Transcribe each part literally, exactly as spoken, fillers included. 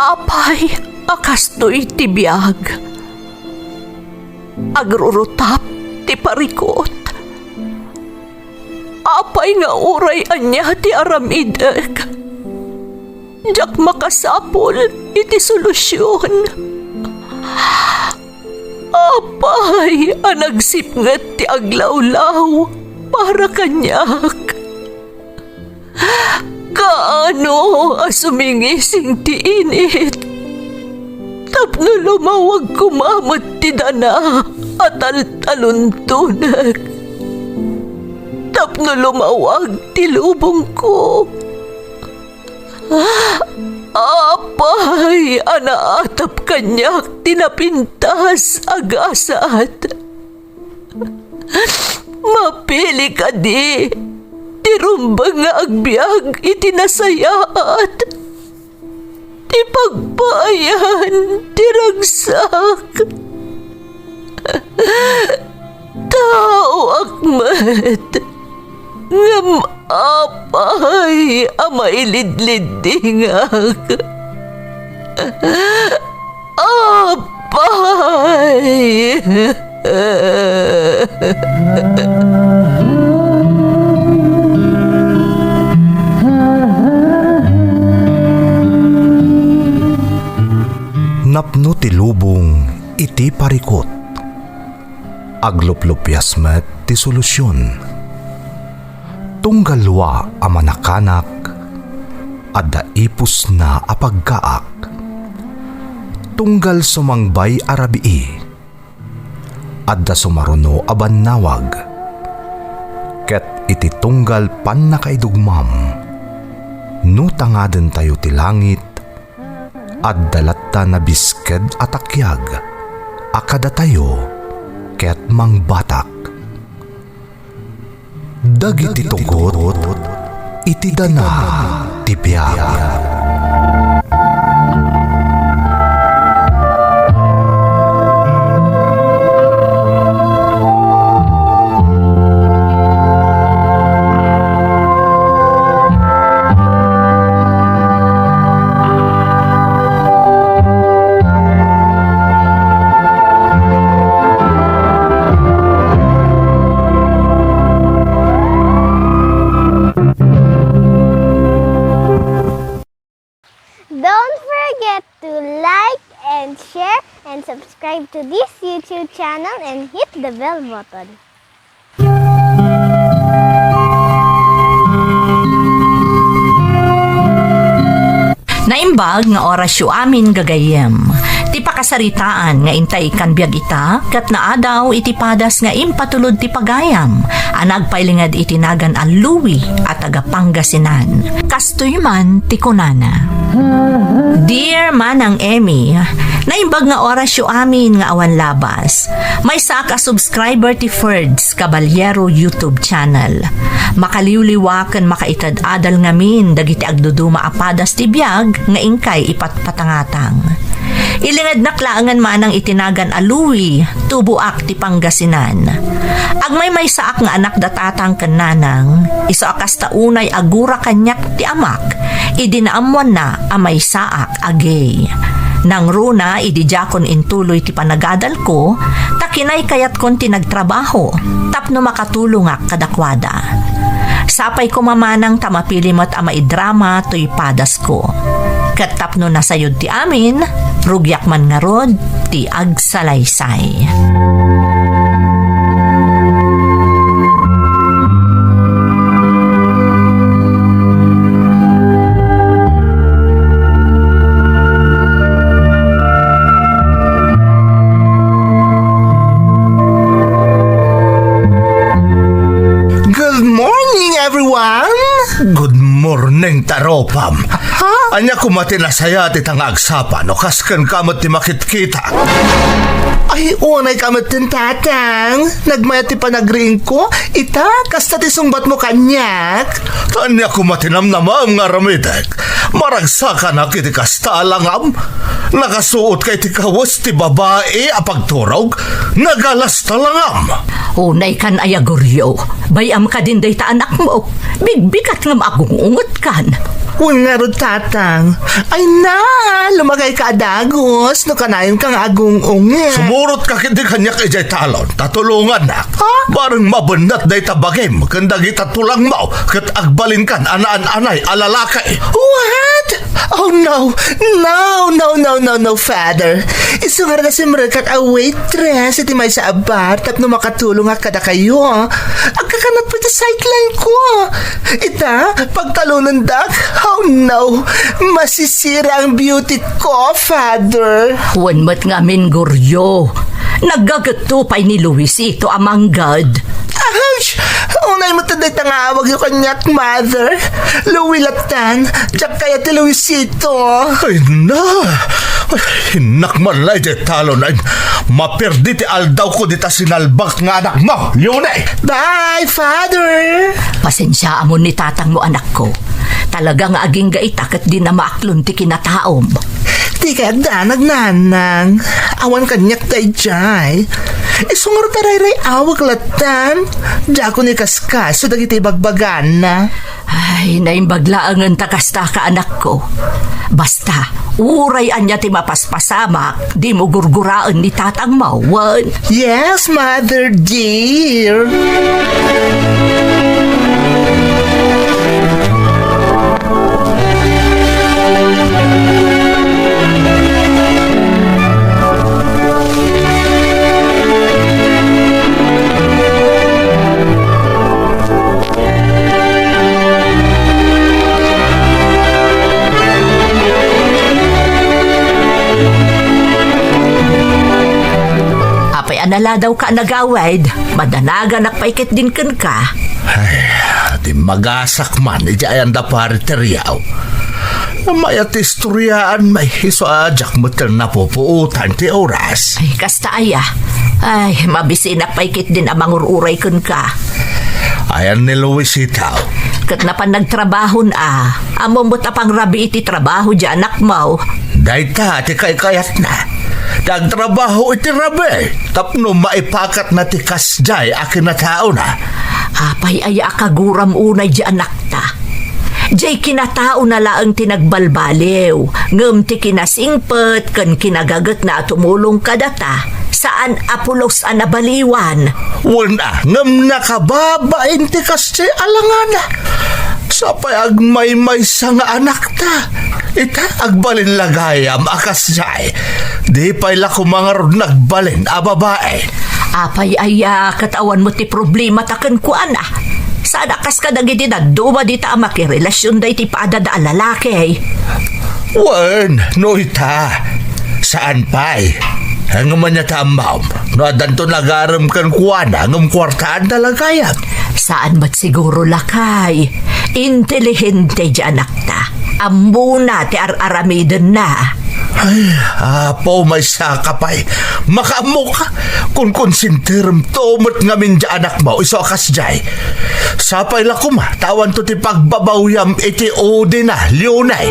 Apay a kastoy ti biag? Agrurutap ti parikut. Apay nga uray ania ti aramidek, diak makasapul iti solusion. Apay a nagsipnget ti aglawlaw para kaniak? Kaano a sumingising ti init tapno lumawag koma met ti dana a taltaluntonek, tapno lumawag ti lubongko? Apay a naatap kaniak ti napintas a gasat? Mapili kadi ti rumbeng nga agbiag iti nasayaat, ti pagpaayan ti ragsak? Taoak met, ngem apay a mailidliddingak? Apay! Napno ti lubong iti parikut. Agluplupias met ti solusion. Tunggal lua a manakanak, adda ipusna a pagkaak. Tunggal sumangbay a rabii, adda sumaruno a bannawag. Ket iti tunggal pannakaidugmam, no tangadentayo ti langit, adda latta nabisked a takiag a kadatayo ket mangbatak. Dagiti tugot iti dana ti biag. Don't forget to like and share and subscribe to this YouTube channel and hit the bell button. Naimbag nga orasyo amin, gagayyem. Ti pakasaritaan nga intay ikkan biag ita, ket naadaw iti padas nga impatulod ti pagayam a nagpailinged iti nagan a Louie a taga Pangasinan. Kastoy man ti kunana, Dear Manang Emmy, naimbag nga orasyo amin nga awan labas. Maysaak a subscriber ti Ferds Caballero YouTube channel. Makaliwliwa ken makaited-adal ngamin dagiti agduduma a padas ti biag nga inkay ipatpatangatang. Ilingednak laengen manang iti nagan a Louie, tuboak ti Pangasinan. Agmaymaysaak nga anak da tatang ken nanang, isu a kasta unay a gura kaniak ti amak, idi naammoanna a maysaak a gay. Nangruna idi diakon intuloy ti panagadalko, ta kinaykayatkon ti nagtrabaho tapno makatulongak kadakuada. Sapay koma manang ta mapili met a maidrama toy padasko. Ket tapno nasayod ti amin, rugiak man ngarud ti agsalaysay. Good morning, everyone! Good morning, taropam! Ha? Ania koma ti nasayaat ita nga agsapa no kas kenka met ti makitkita? Ay, unay ka met ten, tatang. Nagmayat ti panagriingko. Ita, kasta ti sungbatmo kaniak. Ania koma ti namnamam nga aramidek? Maragsakanak iti kasta a langam? Nakasuotka iti kawes ti babai a pagturog? Nagalasta langam? Unay kan, Aya Goryo. Bay-am kadin dayta anakmo. Bigbigat ngem agung-ungetkan. Wen ngarud, Tatang. Ay na, lumakay ka a dagus, no kanayon ka nga agung-unget. Sumurot ka ketdi kaniak idiay talon, ta tulongannak. Ha? Bareng mabennat dayta bagim ken dagita tulangmo, ket agbalinkan a naan-anay a lalaki. What? Oh, no. No, no, no, no, no, Father. Isu ngarud a simrekak a waitress iti maysa a bar tapno makatulongak kadakayo. Agkakanat pay ti sideline ko. Ita, pagtalonendak. Oh, no. Masisira ang beauty ko, Father. Wen met ngamin, Goryo. Naggagetto pay ni Luisito a manggad. Ay, unay met dayta nga awagyo kaniak, Mother. Louie lattan, diak kayat ti Luisito. Ay na! Ay, innak man la idiay talon, ay, maperdi ti aldawko dita sinalbak nga anakmo, Leone! Bye, Father! Pasensiaamon ni tatangmo, anakko. Talaga nga agingga ita ket dina maaklon ti kinataom. Ti kayatdanag, Nanang. Awan kaniak daydiay. Isu ngarud a rayray-awek lattan. Diakon ikaskaso dagiti ibagbagana. Ay, naimbag laengen ta kasta ka, anakko. Basta, uray ania ti mapaspasamak, dimo gurguraen ni tatangmo, wen? Yes, Mother dear. Apay a naladawka a nagawid, madanaganak pay ketdin kenka. Ay, dimmagasak man iti ayan da pari ti Riaw. Mayat ti istoriaan, may isu a diak met napupuotan ti oras. Ay, kasta aya. Ay, mabisinak pay ketdin a mangur-uray kenka. Ayan ni Luisito. Ket napan nagtrabahon a. Ammom met a pangrabii ti trabaho diay anakmo. Dayta ti kaykayatna. Ti agtrabaho iti rabii tapno maipakatna ti kasdiay a kinataona. Apay aya a kaguram unay diay anakta? Diay kinataona laeng ti nagbalbaliw, ngem ti kinasingpet ken kinagagetna a tumulong kadata, saan a pulos a nabaliwan. Wen a, ngem nakababain ti kasdiay a langana. Sapay agmaymaysa nga anakta. Ita, agbalin la gayam a kasdiay. Di pay la koma ngarud nagbalin a babai. Apay aya, ket awan met ti problemata kenkuana. Saan a kas kadagiti dadduma dita a makirelasionda iti padada a lalaki. Wen, no ita, saan pay. Ngem ania ti ammom, no addanto nagarem kenkuana, ngem kuartaanda la gayam. Saan met siguro, lakay. Intelihente diay anakta. Ammona ti ar-aramidenna. Ay, Apo, maysaka pay. Makaammoka. Kunkonsentiremto met ngamin diay anakmo isu a kasdiay. Sapay la koma ta awanto ti pagbabawyam iti udina, Leone.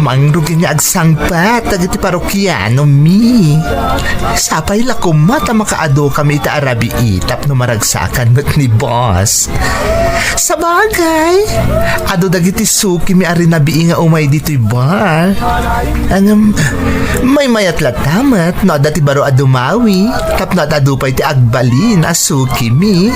Mangrugi nga agsangpet dagiti parokiano mi. Sapay la koma ta makaadukami ita a rabii tapno maragsakan met ni boss. Sabagay, adu dagiti sukimi a rinabii nga umay ditoy bar. Ngem, maymayat latta met no adda ti baro a dumawi tapno ad-adu pay ti agbalin a sukimi.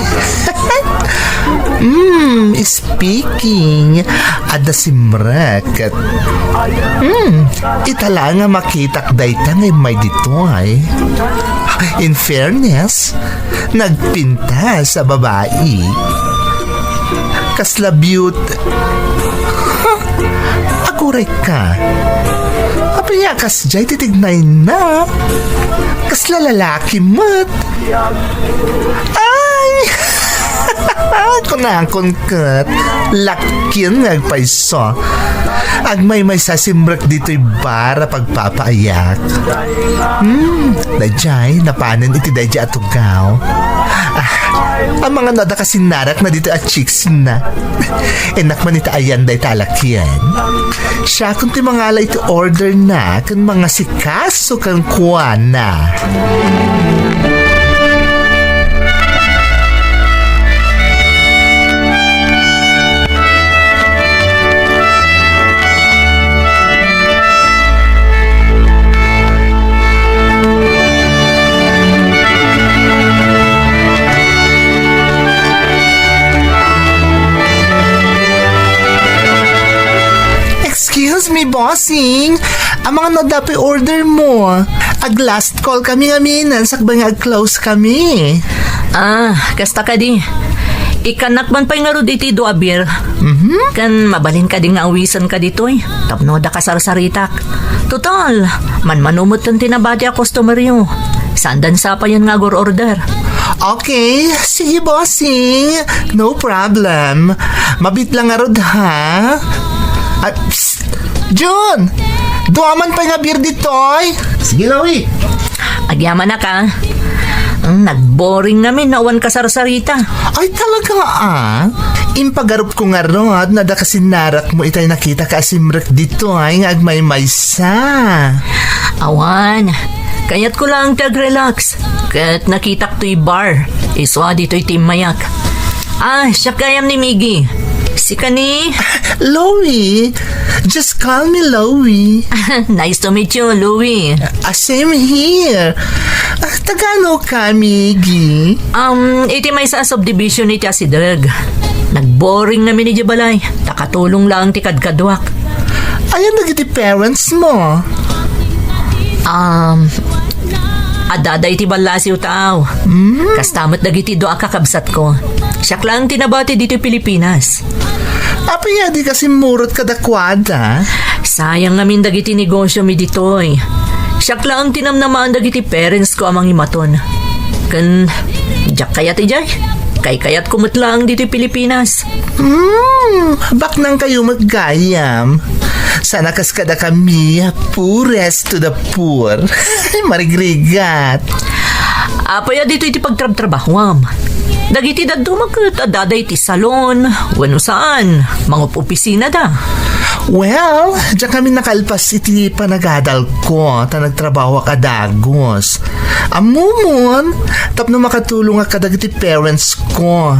Hmm, speaking, adda simrek ket, hmm, ita la nga makitak dayta nga immay ditoy. In fairness, nagpintas a babai. Kasla beaut-, Agurayka. Apay nga kasdiay ti tignayna? Kasla lalaki met. Ay! Ah, kunakon ket, lakin nga agpayso. Agmaymaysa simrek ditoy bar a pagpapaayak. Hmm, dayjay, napanen iti dayjay a tugaw. Ah, amangan no adda kasinarakna ditoy a chicks na. Innak man ita ayan dayta a lakian. Siakon ti mangala iti order na ken mangasikaso kenkuana. Excuse me, bossing. Amangan no adda pay order mo. Ag-last call kami ngamin, sakbay nga ag-close kami. Ah, kasta kadi. Ikkannak man pay ngarud iti dua a beer. Mhm. Ken mabalin kadi nga awisenka ditoy tapno adda kasarsaritak. Total, manmano met ti nabati a customeryo. Saanda sapayen nga agur-order. Okay, sige, bossing. No problem. Mabit lang ngarud, ha? Ah, psst! Jun! Dua man pay nga beer ditoy. Sige, Lawi. Agyamanak, a. Mm, nagboring ngamin no awan kasarsarita. Ay, talaga, a? Impagarupko ngarud no adda kasinarakmo itay nakitak a simrek ditoy nga agmaymaysa. Awan. Kayatko lang ti ag-relax. Ket nakitak toy bar. Isu a ditoy ti immayak. Ah, siak gayam ni Miggy. Sika ni? Loie. Just call me Loie. Nice to meet you, Louie. Ah, same here. Ah, taga-ano ka, Miggy? Um, iti maysa a subdivision iti asideg. Nagboring ngamin idiay balay. Ta katulong lang ti kadkaduak. Ayan dagiti parents mo? Um, adda iti ballasiw taaw. Mm. Kasta met dagiti dua a kakabsatko. Siak lang ti nabati ditoy Pilipinas. Apay a dika simmurot kadakuada? Sayang ngamin dagiti negosyomi ditoy. Siak lang ti namnamaan dagiti parents ko a mangimaton. Ken diak kayat idiay. Kaykayatko met lang ditoy Pilipinas. Hmm, baknang kayo met gayam. Sana kas kadakami, poorest to the poor. Marigrigat. Apay a ditoy ti pagtrabtrabahuam? Dagiti dadduma ket adda iti salon, wenno saan, mangup-opisina da. Well, diak kami nakalpas iti panagadalko, ta nagtrabahuak a dagus. Ammomon, tapno makatulongak kadagiti parents ko.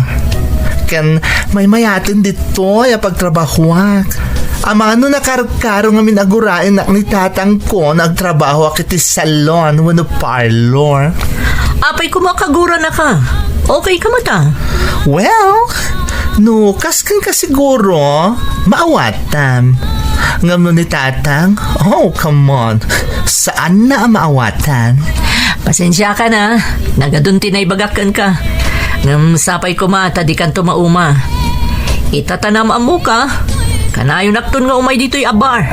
Ken maymayaten ditoy a pagtrabahuak. Amangan no nakarkaro ngamin a guraennak ni tatangko no agtrabahuak iti salon wenno parlor. Apay koma kaguranaka? Okay ka met a? Well, no kas kenka siguro, maawatan. Ngem no ni tatang, oh, come on. Saanna a maawatan. Pasensiakan a, nagadun ti naibagak kenka. Ngem sapay koma ta dikanto mauma. Ita ta naam-ammoka, kanayonakton nga umay ditoy a bar.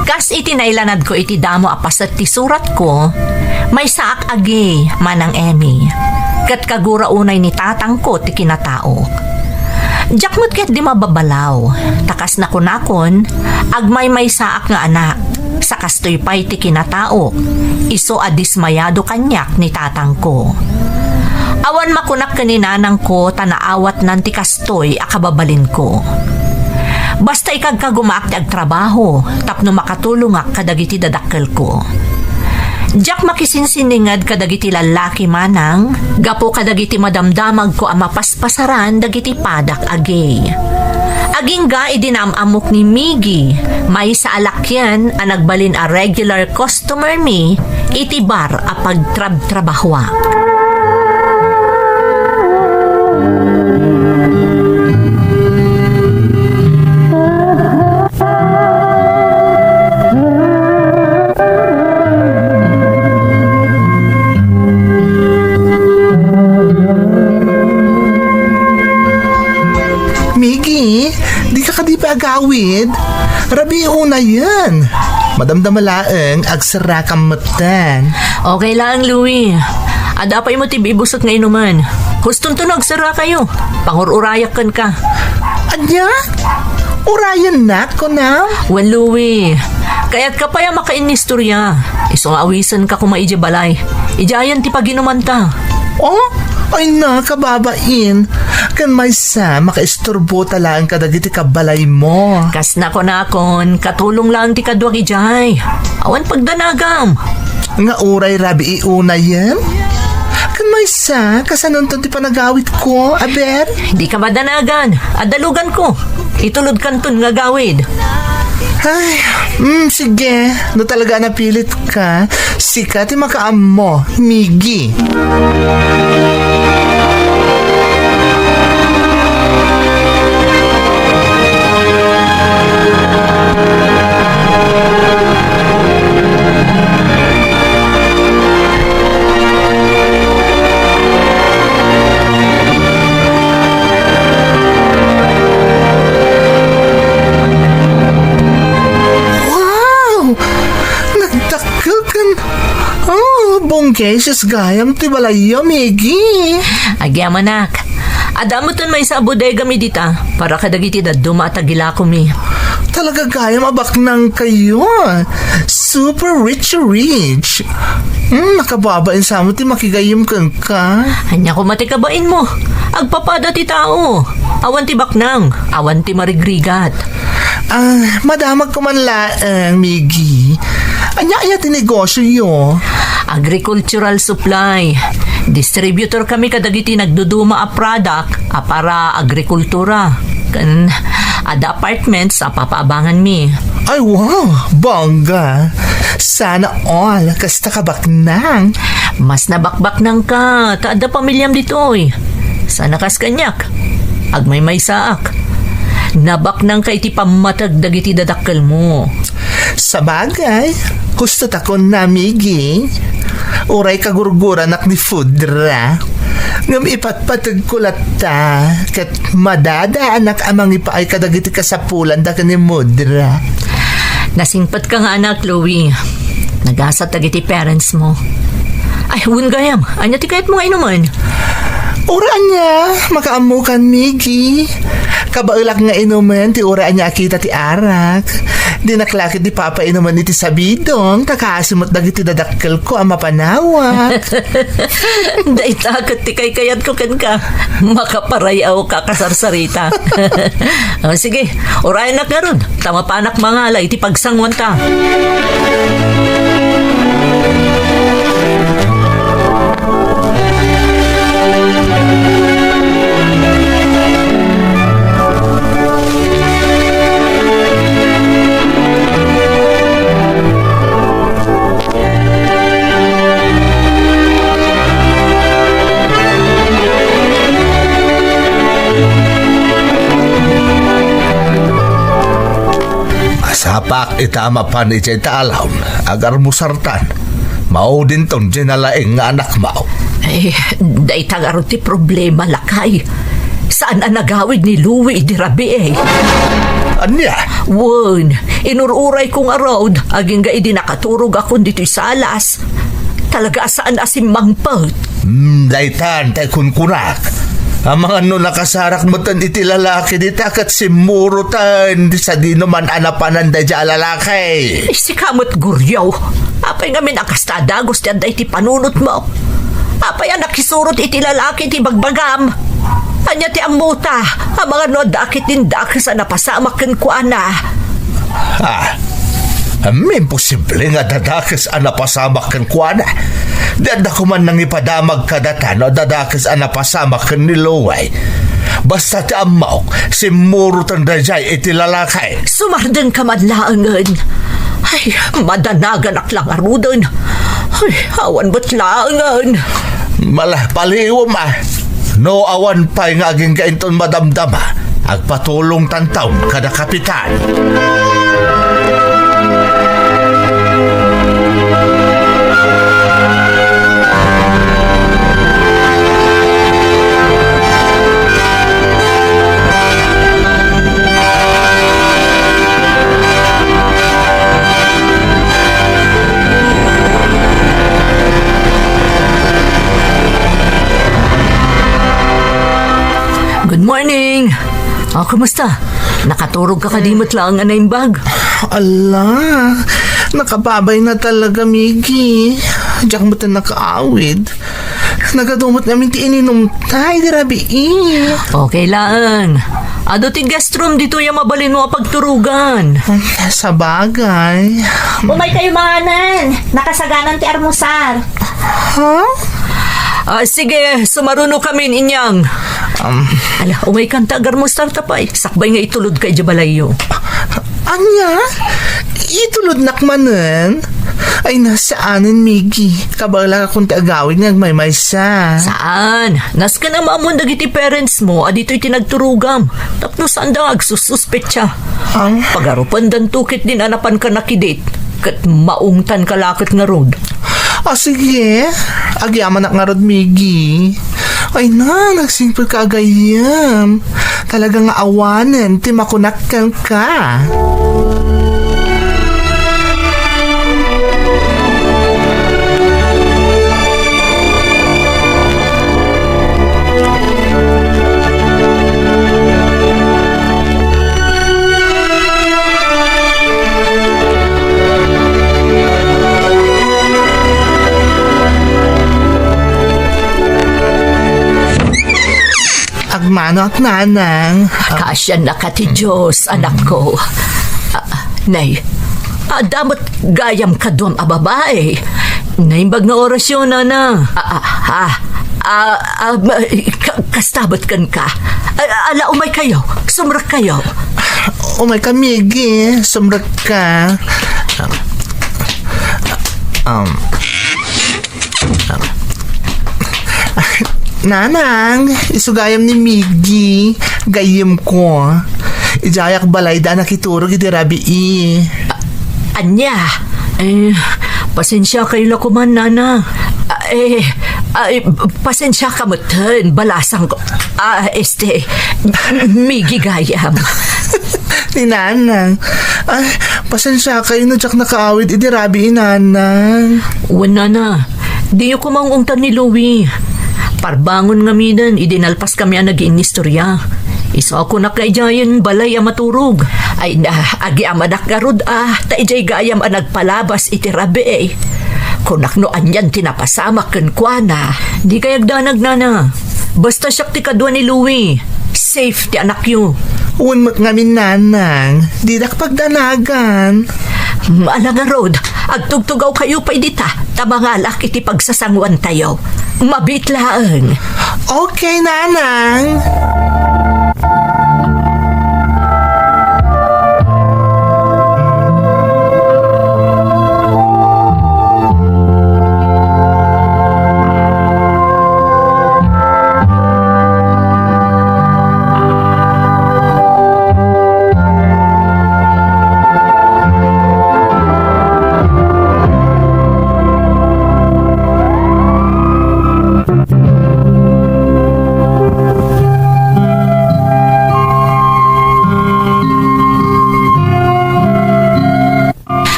Kas iti nailanadko iti damo a paset ti suratko, maysaak a gay, Manang Emmy, ket kagura unay ni tatangko ti kinataok. Diak met ketdi mababalaw, ta kas nakunakon, agmaymaysaak nga anak, sa kastoy pay ti kinataok, isu a dismayado kaniak ni tatangko. Awan makunak ken ni nanangko ta naawatnan ti kastoy a kababalinko. Basta ikagkagumaak ti agtrabaho tapno makatulongak kadagiti dadakkelko. Diak makisinsininged kadagiti lallaki manang gapu kadagiti madamdamagko a mapaspasaran dagiti padak a gay. Agingga idi naam-ammok ni Miggy, maysa a lakian a nagbalin a regular customer mi iti bar a pagtrabtrabahoak. Miggy, dika kadi pay agawid? Rabii unayen. Madamdama laeng, agserrakam metten. Okay laeng, Louie. Adda pay met ti bibusak nga inuman. Hustonto no agserrakayo. Pangur-urayak kenka. Ania? Urayennak, kunam? Wen, Louie. Kayatka pay a makainnistorya. Isu nga awisenka koma idiay balay. Idiayen ti paginumanta. Oh? Ay na, kababain. Ken maysa, makaistorbo ta laeng kadagiti kabbalaymo. Kas nakunakon, katulong laeng ti kaduak idiay. Awan pagdanagam. Nga uray rabii unayen? Ken maysa, kasanonton ti panagawidko, aber? Dika madanagan. Adda luganko. Itulodkanton nga agawid. Ay, mm, sige. No talaga a napilitka, sika ti makaammo, Miggy. Wow! Nagdakkel ken, oh, bonggeses gayam ti balayyo, Miggy. Agyamanak, adda metten maysa a bodegami dita para kadagiti dadduma a tagilakomi. Talaga gayam a baknangkayo. Super rich rich. Hmm, nakababain sa mo ti makigayyem kenka. Ania koma ti kabainmo? Agpapada ti tao. Awan ti baknang, awan ti marigrigat. Ah, madamagko man laeng, Miggy. Ania aya ti negosyoyo? Agricultural supply. Distributor kami kadagiti nagduduma a product a para agrikultura. Ken adda apartments a papaabanganmi. Ay, wow! Bongga! Sana all kasta ka baknang. Mas nabakbaknangka ta adda pamiliam ditoy. Sana kas kaniak. Agmaymaysaak. Nabaknangka iti pammateg dagiti dadakkelmo. Sabagay, husto ta kunam, Miggy. Uray kagurguranak ni Pudra. Ngem ipatpategko latta ket madadaanak a mangipaay kadagiti kasapulanda ken ni Mudra. Nasingpetka nga anak, Louie. Nagasat dagiti parentsmo. Ay, wen gayam, ania ti kayatmo nga inumen? Uray ania, makaammokan, Miggy. Kabaelak nga inumen ti uray ania a kita ti arak. Dinak la ketdi papainumen iti sabidong, ta kaasi met dagiti dadakkelko a mapanawak. Dayta ket ti kaykayatko kenka. Makaparay-awka a kasarsarita. O, sige, urayennak ngarud, ta mapanak mangala iti pagsanguanta. Masapak ita a mapan idiay ta aldaw, agarmusartan. Maudinton diay nalaing nga anakmo. Eh, dayta ngarud ti problema, lakay. Saan a nagawid ni Louie idi rabii, eh. Ania? Wen, inur-urayko ngarud, agingga idi nakaturogakon ditoy salas. Talaga a saan a simmangpet. Hmm, daytan, tay kunkunak. Amangan no nakasarak metten iti lalaki dita ket simmuroten ti sadinoman a napanan daydiay a lalaki. Ay, sika met, Goryo. Apay ngamin a kasta a dagus ti adda iti panunotmo? Apay a nakisurot iti lalaki ti bagbagam? Ania ti ammota? Amangan no adda ketdin dakes a napasamak kenkuana. Ah, imposible nga adda dakes a napasamak kenkuana. Di adda koma nangipadamag kadata no adda dakes a napasamak ken ni Louie. Basta ti ammok, simmuroten daydiay iti lalaki. Sumardengka man laengen. Ay, madanaganak la ngaruden. Ay, awan met laengen. Mala, paliwem, a. No awan pay nga agingga inton madamdama, agpatulongtanton kada kapitan. Good morning! O, kumusta? Nakaturog ka kadi met laeng a naimbag? Ala, nakababay na talaga, Miggy. Diak met nakaawid. Nagadu met ngamin ti ininumta idi rabii. Okay laeng. Adu ti guest room ditoy a mabalinmo a pagturogan. Sabagay. Umaykayo manganen. Nakasaganan ti armusar. Ha? Ah, sige, sumaruno kami, Inyang. Um, Ala, umaykanta agarmusarta pay. Sakbay nga itulodka idiay balayyo. Ania? Itulodnak manen? Ay, na, saanen, Miggy. Kabaelak a kunta agawid nga agmaymaysa. Saan? Nasken a maammoan dagiti parents mo a ditoy ti nagturogam. Tapno saanda nga agsussuspetsa. Ah? Pagarupendanto ketdin a napanka nakidit. Ket maungtanka la ket ngarud. Ah, sige. Agyamanak ngarud, Miggy. Ay na, nagsingpetka a gayyem. Talaga nga awanen ti makunak kenka. Agmanoak, nanang. Kaasiannaka ti Dios, anakko. Ah, nay, adda met gayam kaduam a babai. Naimbag nga orasyo, nana. Ah, ah, ah, ah, ah, ma-, ka-, kasta met kenka. Ah, ala, umaykayo. Sumrekkayo. Umayka, Miggy. Sumrekka. Um, Nanang, isu gayam ni Miggy, gayyemko. Idiayak balayda a nakiturog idi rabii. A-, ania? Eh, pasensiakayo la koman, nana. Ah, eh, ah, eh, pasensiaka metten, balasangko. Ah, este, Miggy gayam. Ni Nanang. Ay, pasensiakayo no diak nakaawid idi rabii, Nanang. Wen, nana, diyo koma ung-ungtan ni Louie. Parbangon ngaminen idi nalpaskami a nagiinnistorya. Isu a kunak nga idiayen balay a maturog. Ay na, agyamanak ngarud a, ta idiay gayam a nagpalabas iti rabii. Kunak no anian ti napasamak kenkuana. Dikay agdanag, nana. Basta siak ti kadua ni Louie. Safe ti anakyo. Wen met ngamin, nanang, didak pagdanagan. Ala ngarud, agtugtugawkayo pay dita, ta mangalak iti pagsasanguantayo. Mabiit laeng. Okay, nanang.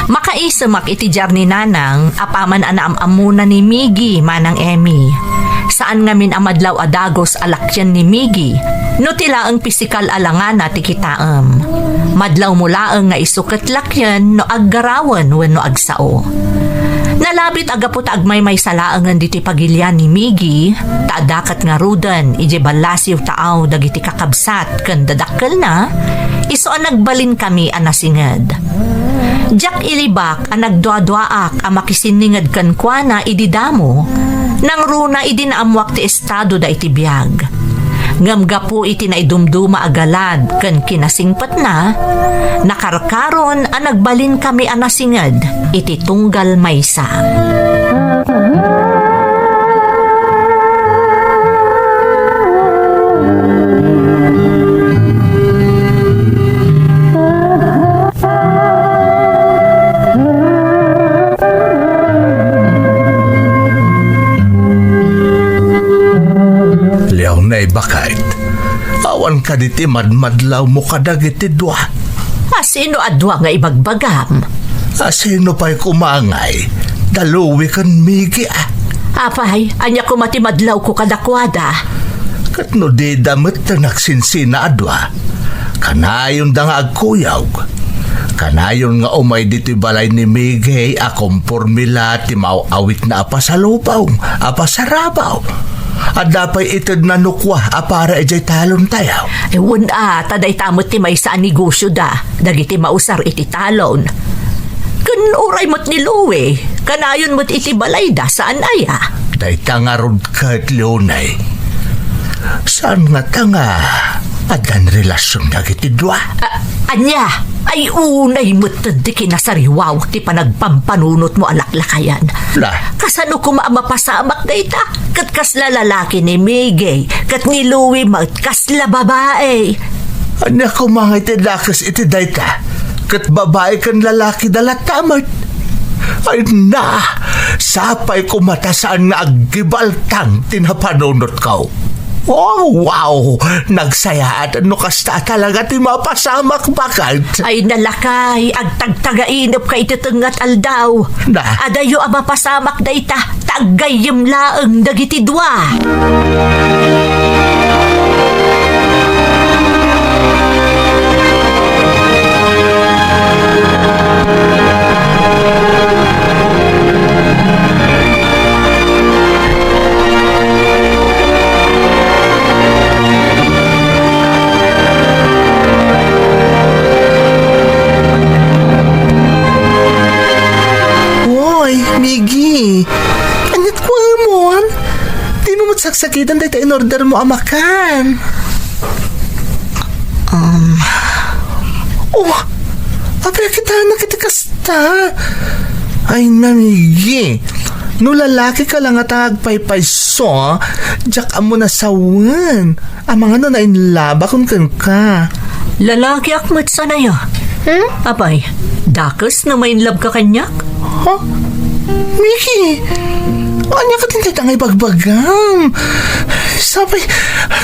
Makaisemak iti diar ni Nanang apaman a naam-ammona ni Miggy manang Emmy. Saan ngamin a madlaw a dagus a lakyen ni Miggy no ti laeng pisikal a langana ti kitaem. Madlawmo laeng nga isu ket lakyen no aggarawen wenno agsao. Nalabit a gapu ta agmaymaysa laengen ditoy pagilian ni Miggy, ta adda ket ngaruden idiay ballasiw taaw dagiti kakabsat ken dadakkelna, isu a nagbalinkami a nasinged. Diak ilibak a nagduaduaak a makisinninged kenkuana idi damo, nangruna idi naammoak ti estadoda iti biag. Ngem gapu iti naidumduma a galad ken kinasingpetna, nakarkaron a nagbalinkami a nasinged iti tunggal maysa. Leonay, baket, awan kadi ti madmadlawmo kadagiti dua? A sino a dua nga ibagbagam? A sino pay koma ngay, da Louie ken Miggy a? Apay, ania koma ti madlawko kadakuada? Ket no dida met ti nagsinsina a dua, kanayonda nga agkuyog. Kanayon nga umay ditoy balay ni Miggy a komporme la ti maaw-awitna a pasalubong a pasarabaw. Adda pay itedna no kua a para idiay talontayo. Eh, wen a, ta dayta met ti maysa a negosioda dagiti mausar iti talon. Ken uray met ni Louie, kanayon met iti balayda, saan aya? Dayta ngarud ket, Leonay. Saan ngata nga addan relasion dagiti dua? A-, ania? Ay, unay met ti kinasariwawak ti panagpampanunotmo a laklakayan. La. Kasano koma a mapasamak dayta? Ket kasla lalaki ni Miggy, ket ni Louie met kasla babai. Ania koma nga iti dakes iti dayta? Ket babai ken lalakida latta met. Ay na, sapay koma ta saan nga aggibaltang ti napanunotko. Oh, wow! Nagsayaat no kasta talaga ti mapasamak, baket. Ay, nalakay, agtagtagainepka iti tengnga ti aldaw. Na. Adayo a mapasamak dayta, ta aggayyem laeng dagiti dua. Hoy, Miggy! Aniat kuamon? Dimo met saksakiten dayta in-ordermo a makan? Um. Oh, apay a kitanak iti kasta? Ay, na, Miggy. No lalakika la ngata nga agpaypayso, diak ammo a sawen. Amangan no nainlabakon kenka. Lalakiak met saan aya? Hmm? Apay, dakes no ma-in love ka kaniak? Ha? Miggy, ania kadi dayta nga ibagbagam? Sapay,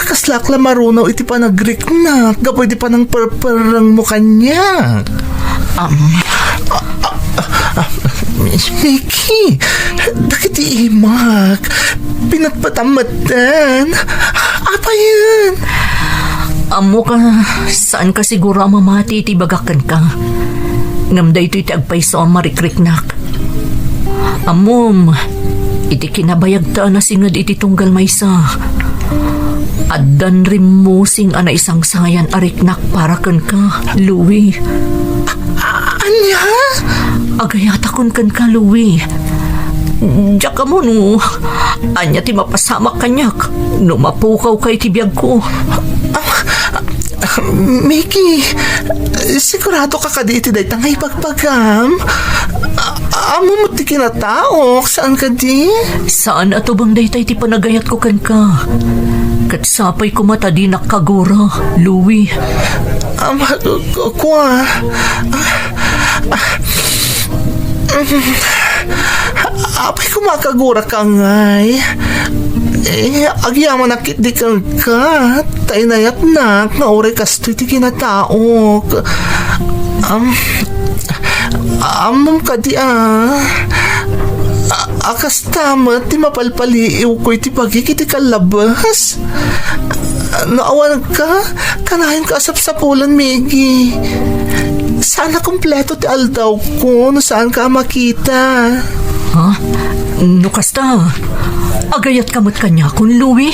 kaslaak la marunaw iti panagriknak gapu iti panangperperrengmo kaniak. Um. Ah, ah, ah, Miggy, dagiti imak, pinatpatam metten. Apayen? Ammok a saanka siguro a mamati iti ibagak kenka. Ngem daytoy ti agpayso a marikriknak. Ammom, iti kinabayagta a nasinged iti tunggal maysa, addan rimmusing a naisangsangayan a riknak para kenka, Louie. A-, ania? Agayatakon kenka, Louie. Diak ammo no ania ti mapasamak kaniak no mapukawka iti biagko. Ah, Miggy, siguradoka kadi iti dayta nga ibagbagam? A-, ammom met ti kinataok, saan kadi? Saan a tubeng dayta iti panagayatko kenka. Ket sapay koma ta dinak kagura, Louie. Am, kua. Apay koma a kaguraka ngay? Eh, agyamanak ketdi kenka, ta inayatnak nga uray kastoy ti kinataok. Am, ammom kadi a, a, a kasta met ti mapalpaliiwko iti bagik iti kallabes? No awanka, kanayonka a sapsapulen, Miggy. Saan a kompleto ti aldawko no saanka a makita. Ha? No kasta, agayatka met kaniakon, Louie?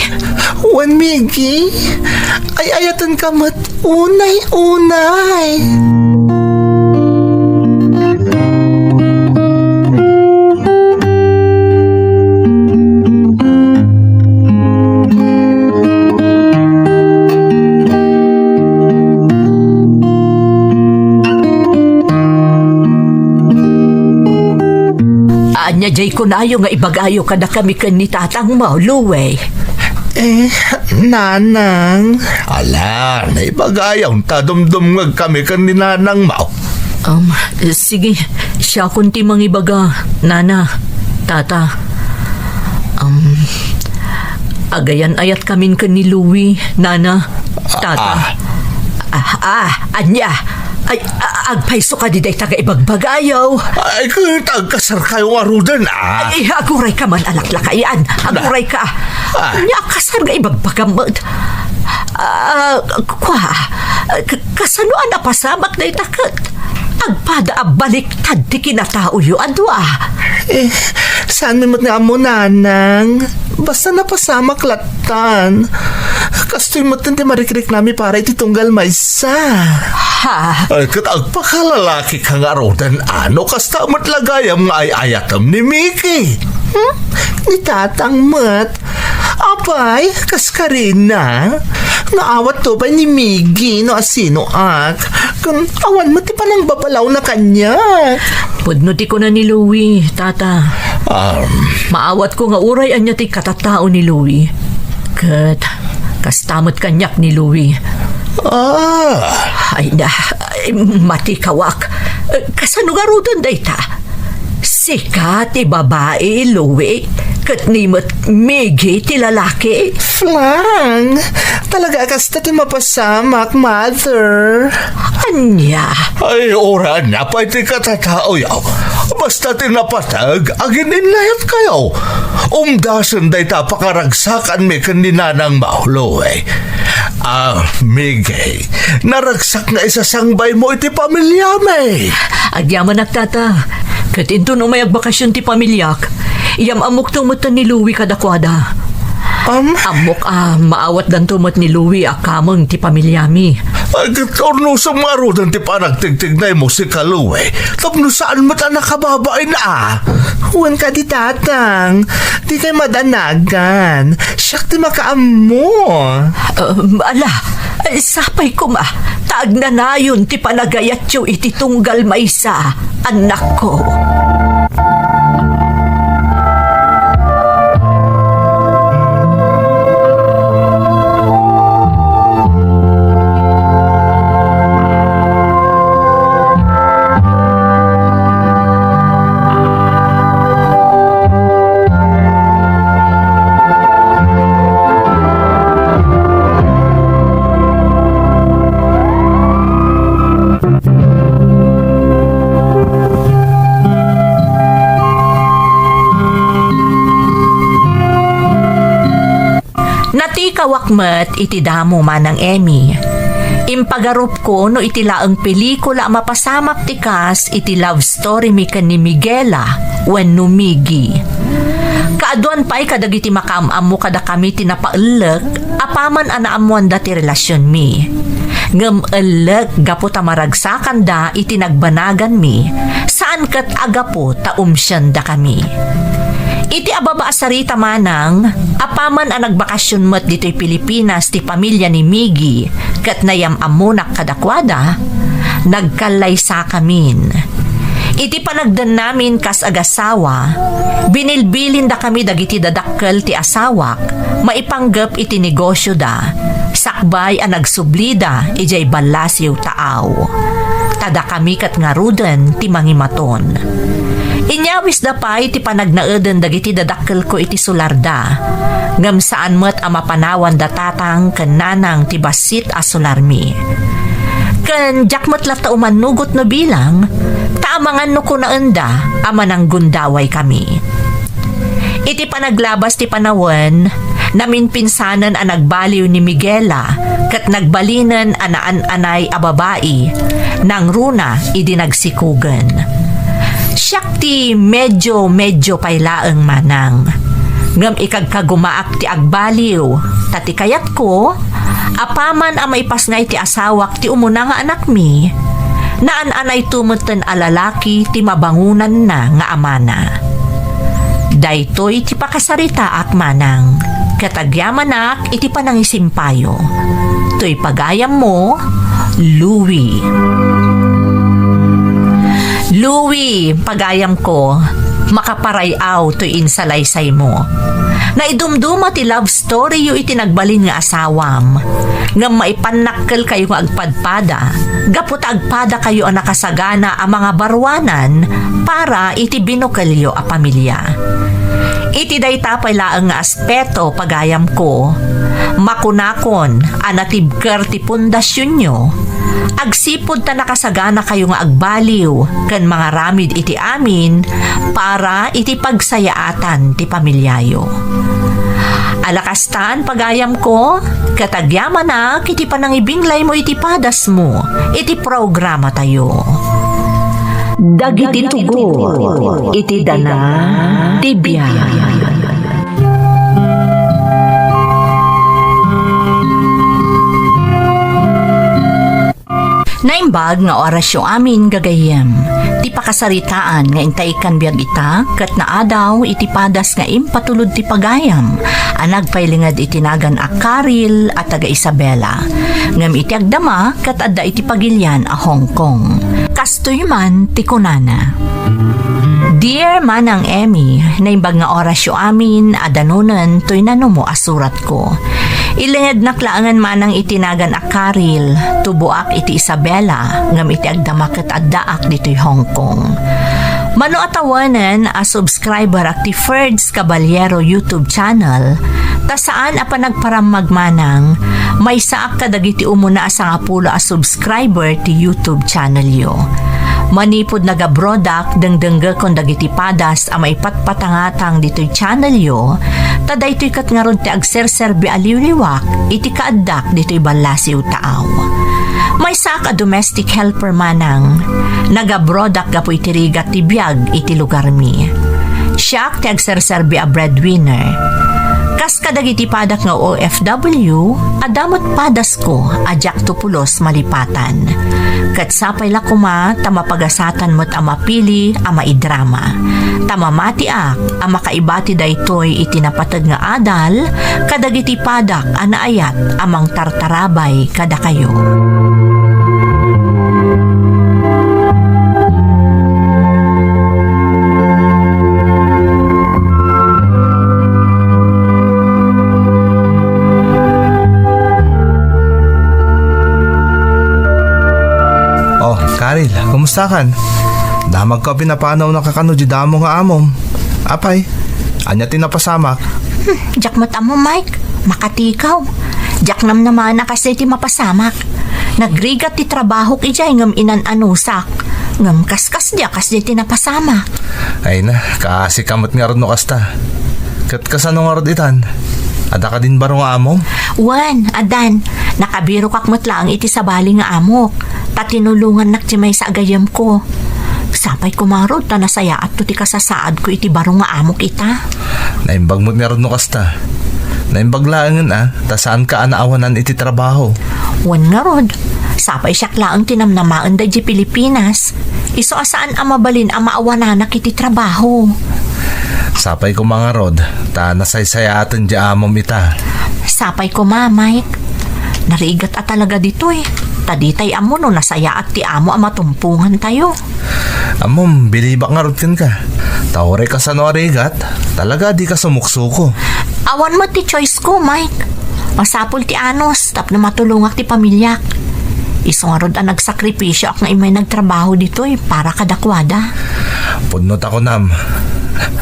Wen, Miggy. Ay-ayatenka met unay-unay. Ania diay kunayo nga ibagayo kadakami ken ni tatangmo, Louie? Eh, Nanang. Ala, naibagayo ta dumdumngegkami ken ni nanangmo. Um, sige, siakon ti mangibaga, Nana, Tata. Um, agayan-ayatkamin ken ni Louie, Nana, Tata. Ah. Ah, ah, ania? Ay, a-, agpayso kadi dayta nga ibagbagayo? Ay, ket agkasarkayo ngaruden, ah. Ay, agurayka man a laklakayan. Agurayka. Ah. Ania a kasar nga ibagbagam met? Ah, kua, k-, kasano a napasamak dayta ket agpada a baliktad ti kinataoyo a dua? Eh, saanmi met nga ammo, Nanang. Basta napasamak lattan. Kastoy metten ti marikriknami para iti tunggal maysa. Ha? Ay, ket agpakalalakika ngaruden, a no kasta met la gayam nga ay-ayatem ni Miggy. Hmm? Ni tatang met. Apay, kas karina? Naawatto pay ni Miggy no asinoak. Ken awan met ti panangbabalawna kaniak. Pudno ti kuna ni Louie, Tata. Um. Maawatko nga uray ania ti katattao ni Louie. Ket kasta met kaniak ni Louie. Ah. Ay na, ay, matikawak. Eh, kasano ngaruden dayta? Sika ti babai, Louie, ket ni met Miggy ti lalaki. Flang, talaga a kasta ti mapasamak, Mother. Ania? Ay, uray ania pay ti katataoyo. Basta ti napateg, agin-innayatkayo. Umdasen dayta a pakaragsakanmi ken ni nanangmo, Louie. Ah, Miggy, naragsak nga isasangbaymo iti pamiliami. Agyamanak, Tata. Ket inton umay agbakasyon ti pamiliak, iyam-ammokto metten ni Louie kadakuada. Am? Ammok a maawatdanto met ni Louie a kameng ti pamiliami. Ay, ket urnosem ngaruden ti panagtigtignaymo, sika Louie, tapno saan met a nakababain a. Wen kadi, Tatang, dikay madanagan. Siak ti makaammo. Um, ala, sapay koma, ta agnanayon ti panagayatyo iti tunggal maysa, annakko. Natikawak met iti damo, Manang Emmy. Impagarupko no iti laeng pelikula a mapasamak ti kas iti love story mi ken ni Miguela wenno Miggy. Kaaduan pay kadagiti makaam-ammo kadakami ti napaellek apaman a naammoanda ti relasionmi. Ngem ellek gapu ta maragsakanda iti nagbanaganmi, saan ket a gapu ta umsiandakami. Iti ababa a sarita, Manang, apaman a nagbakasyon met ditoy Pilipinas ti pamilya ni Miggy ket nayam-ammonak kadakuada, nagkallaysakamin. Iti panagdennamin kas agasawa, binilbilindakami dagiti dadakkel ti asawak maipanggep iti negosioda, sakbay a nagsublida idiay ballasiw taaw. Ta dakami ket ngaruden ti mangimaton. Inyawisda pay ti panagnaeden dagiti dadakkelko iti solarda, ngem saan met a mapanawanda tatang ken nanang ti bassit a solarmi. Ken diak met latta umannugot no bilang, ta amangan no kunaenda a mananggundaway kami. Iti panaglabas ti panawen, naminpinsanen a nagbaliw ni Miguela ket nagbalinen a naan-anay a babai, nangruna idi nagsikugen. Siak ti medyo-medyo pay laeng, Manang. Ngem ikagkagumaak ti agbaliw, ta ti kayatko, apaman a maipasngay ti asawak ti umuna nga anakmi, naan-anayto metten a lalaki ti mabangonanna nga amana. Daytoy ti pakasaritaak, Manang, ket agyamanak iti panangisimpayo. Toy pagayammo, Louie. Louie, pagayamko, Makaparay-aw toy insalaysaymo. Naidumduma ti love storyyo iti nagbalin nga asawam. Ngem maipannakkelkayo nga agpadpada gapu ta agpadakayo a nakasagana a mangabaruanan para iti binukelyo a pamilia. Iti dayta pay laeng nga aspeto, pagayamko, makunakon a natibker ti pundasionyo, agsipud ta nakasaganakayo nga agbaliw ken mangaramid iti amin para iti pagsayaatan ti pamiliayo. Ala kastan, pagayamko, ket agyamanak iti panangibinglaymo iti padasmo iti programatayo. Dagiti tugot iti dana ti biag. Naimbag nga orasyo amin, gagayyem. Ti pakasaritaan nga intaykkan biag ita ket naadaw iti padas nga impatulod ti pagayam a nagpailinged iti nagan a Karil a taga Isabela. Ngem iti agdama ket adda iti pagilian a Hong Kong. Kastoy man ti kunana. Dear Manang Emmy, naimbag nga orasyo amin a danonen toy nanumo a suratko. Ilingednak laengen manang iti nagan a Karil, tuboak iti Isabela, ngem iti agdama ket addaak ditoy Hong Kong. Mano a tawanen a subscriber ak ti Ferds Caballero YouTube channel, ta saan a panagparammag manang, maysaak kadagiti umuna a sangapulo a subscriber ti YouTube channelyo. Manipud nagabroadak, dengdenggekon dagiti padas a maipatpatangatang ditoy channelyo, ta daytoy ket ngarud ti agserserbi a liwliwak iti kaaddak ditoy ballasiw taaw. Maysaak a domestic helper manang, nagabroadak gapu iti rigat ti biag iti lugarmi. Siak ti agserserbi a breadwinner. Kas kadagiti padak nga O F W, adda met padasko a diakto pulos malipatan. Ket sapay la koma ta mapagasatan met a mapili a maidrama. Ta mamatiak a makaibati daytoy iti napateg nga adal kadagiti padak a naayat a mangtartarabay kadakayo. Oh, Karil, kumustakan? Damagko a pinapanawnak kano di damo nga amom. Apay, ania ti napasamak? Hmm, diak met ammo, Mike. Makatikaw. Diak namnamaen a kasdiay ti mapasamak. Nagrigat ti trabahok idiay ngem inan-anusak. Ngem kaskasdiay a kasdiay ti napasamak. Ay na, kaasika met ngarud no kasta. Ket kasano ngarud itan? Adda kadin baro nga amom? Wen, addan. Nakabirokak met laeng iti sabali nga amok. Ta tinulongannak ti maysa a gayyemko. Sapay koma ngarud ta nasayaatto ti kasasaadko iti baro nga amok ita. Naimbag met ngarud no kasta. Naimbag laengen a, ta saanka a naawanan iti trabaho. Wen ngarud, sapay siak laeng ti namnamaen daydiay Pilipinas. Isu a saan a mabalin a maawananak iti trabaho. Sapay koma ngarud, ta nasaysayaaten diay amom ita. Sapay koma, Mike. Narigat a talaga ditoy. Ta ditay ammo no nasayaat ti amo a matumpongantayo. Ammom, bilibak ngarud kenka. Ta uray kasano a rigat, talaga a dika sumuksuko. Awan met ti choice ko, Mike. Masapul ti anus tapno matulongak ti pamiliak. Isu ngarud a nagsakripisioak nga immay nagtrabaho ditoy para kadakuada. Pudno ta kunam.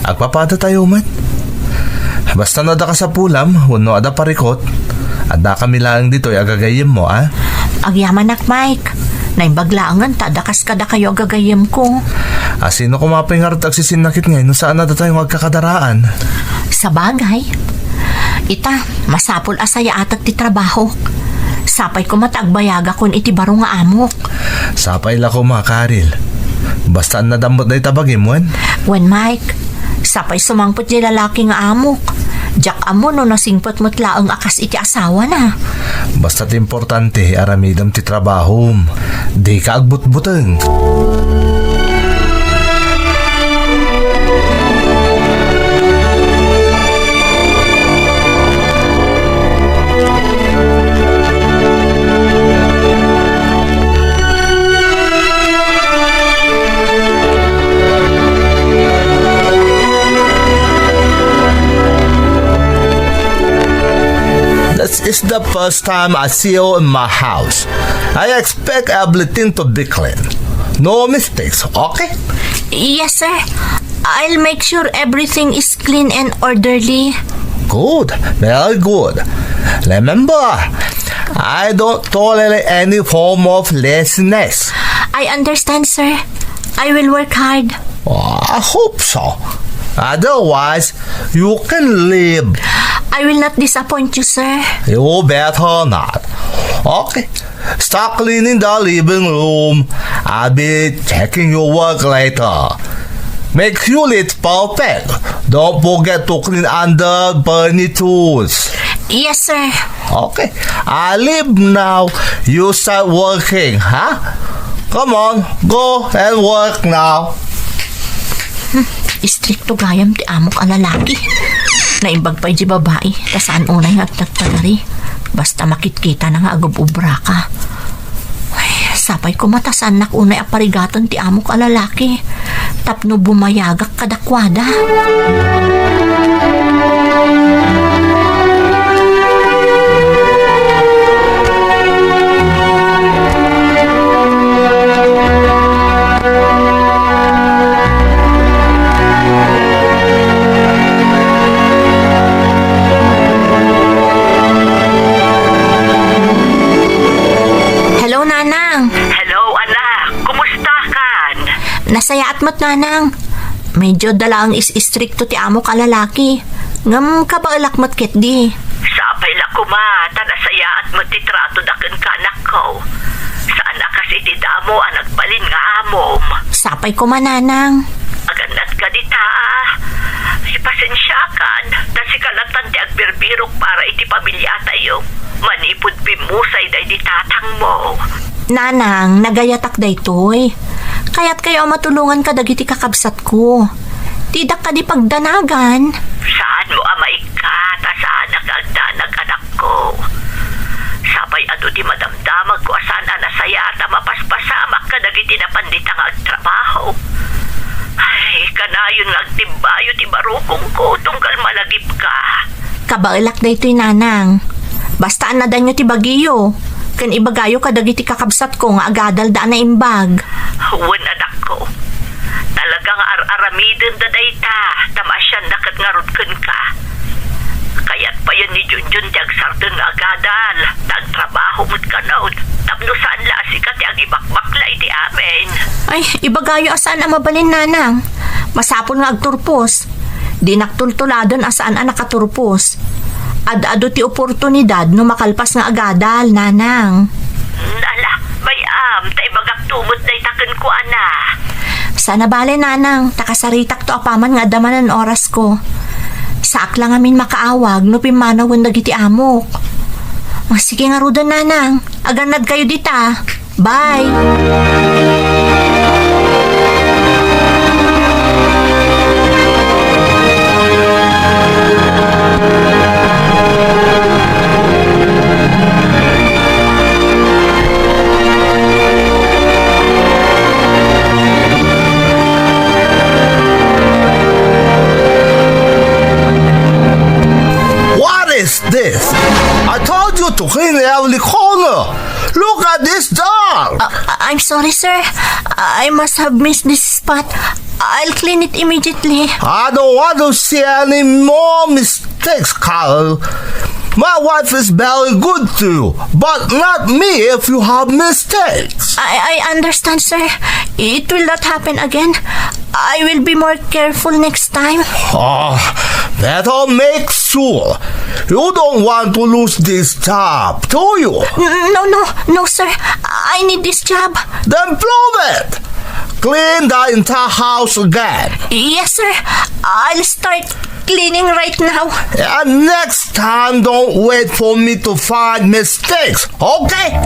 Agpapadatayo met. Basta no adda kasapulam wenno adda parikut, addakami laeng ditoy a gagayyemmo, a? Agyamanak, Mike. Naimbag laengen ta adda kas kadakayo a gagayyemko. A, sino koma pay ngarud ti agsisinnakit ngay no saan a datayo nga agkakadaraan? Sabagay. Ita, masapul a sayaatek ti trabahok. Sapay koma ta agbayagakon iti baro nga amok. Sapay la koma, Karil. Basta adda met dayta bagim, wen? Wen, Mike. Sapay sumangpet diay lalaki nga amok. Diak ammo no nasingpet met laeng a kas iti asawana. Basta ti importante, aramidem ti trabahom. Dika agbutbuteng. It's the first time I see you in my house. I expect everything to be clean. No mistakes, okay? Yes, sir. I'll make sure everything is clean and orderly. Good, very good. Remember, I don't tolerate any form of laziness. I understand, sir. I will work hard. Oh, I hope so. Otherwise, you can leave. I will not disappoint you, sir. You better not. Okay. Start cleaning the living room. I'll be checking your work later. Make sure it's perfect. Don't forget to clean under furnitures. Yes, sir. Okay. I leave now. You start working, huh? Come on, go and work now. Hmm, istrikto gayam ti amok a lalaki. Naimbag pay di babai, ta saan unay nga agtagtagari. Basta makitkita na nga agub-ubraka. Ay, sapay koma ta saannak unay a parigaten ti amok a lalaki. Tapno bumayagak kadakuada. Hello, Nanang. Hello, anak. Kumusta kan? Nasayaat met, Nanang. Medyo dalaang is-istrikto ti amok a lalaki. Ngem kabaelak met ketdi. Sapay la koma, ta nasayaat met ti tratoda kenka, anakko. Saan a kas iti damo a nagbalin nga amom. Sapay koma, Nanang. Agannad ka dita, a. Ipasensiakan, ta sika latta ti agbirbirok para iti pamiliatayo. Manipud pimmusay daydi tatangmo. Nanang, nagayatak daytoy. Kayatkayo a matulongan kadagiti kakabsatko. Didak kadi pagdanagan. Saanmo a maikkat a saanak nga agdanag, anakko. Sapay adu ti madamdamagko a saan a nasayaat a mapaspasamak kadagiti napan dita nga agtrabaho. Ay, kanayon nga agtimbayo ti barukongko tunggal malagipka. Kabaelak daytoy, Nanang. Basta annadanyo ti bagiyo, ken ibagayo kadagiti kakabsatko nga agadalda a naimbag. Wen, anakko. Talaga nga ar-aramidenda dayta, ta maasianda ket ngarud kenka. Kayat payen ni Junjun ti agsardeng nga agadal, ta agtrabaho met kano, tapno saan la a sika ti agibakbakla iti amin. Ay, ibagayo a saan a mabalin, Nanang. Masapul nga agturpos. Dinak tultuladen a saan a nakaturpos. Ad-adu ti oportunidad no makalpas nga agadal, Nanang. Ala, bay-am, ta ibagakto met dayta kenkuana. Saan a bale, Nanang, ta kasaritakto apaman nga adda manen orasko. Saak la ngamin makaawag no pimmanawen dagiti amok. O, sige ngaruden, Nanang. Agannadkayo dita. Bye! What is this? I told you to clean every corner. Look at this dog! Uh, I'm sorry, sir. I must have missed this spot. I'll clean it immediately. I don't want to see any more mistakes, Carl. My wife is very good to you, but not me if you have mistakes. I, I understand, sir. It will not happen again. I will be more careful next time. Oh, better make sure. You don't want to lose this job, do you? N- no, no, no, sir. I need this job. Then prove it. Clean the entire house again. Yes, sir. I'll start cleaning right now. And next time, don't wait for me to find mistakes, okay?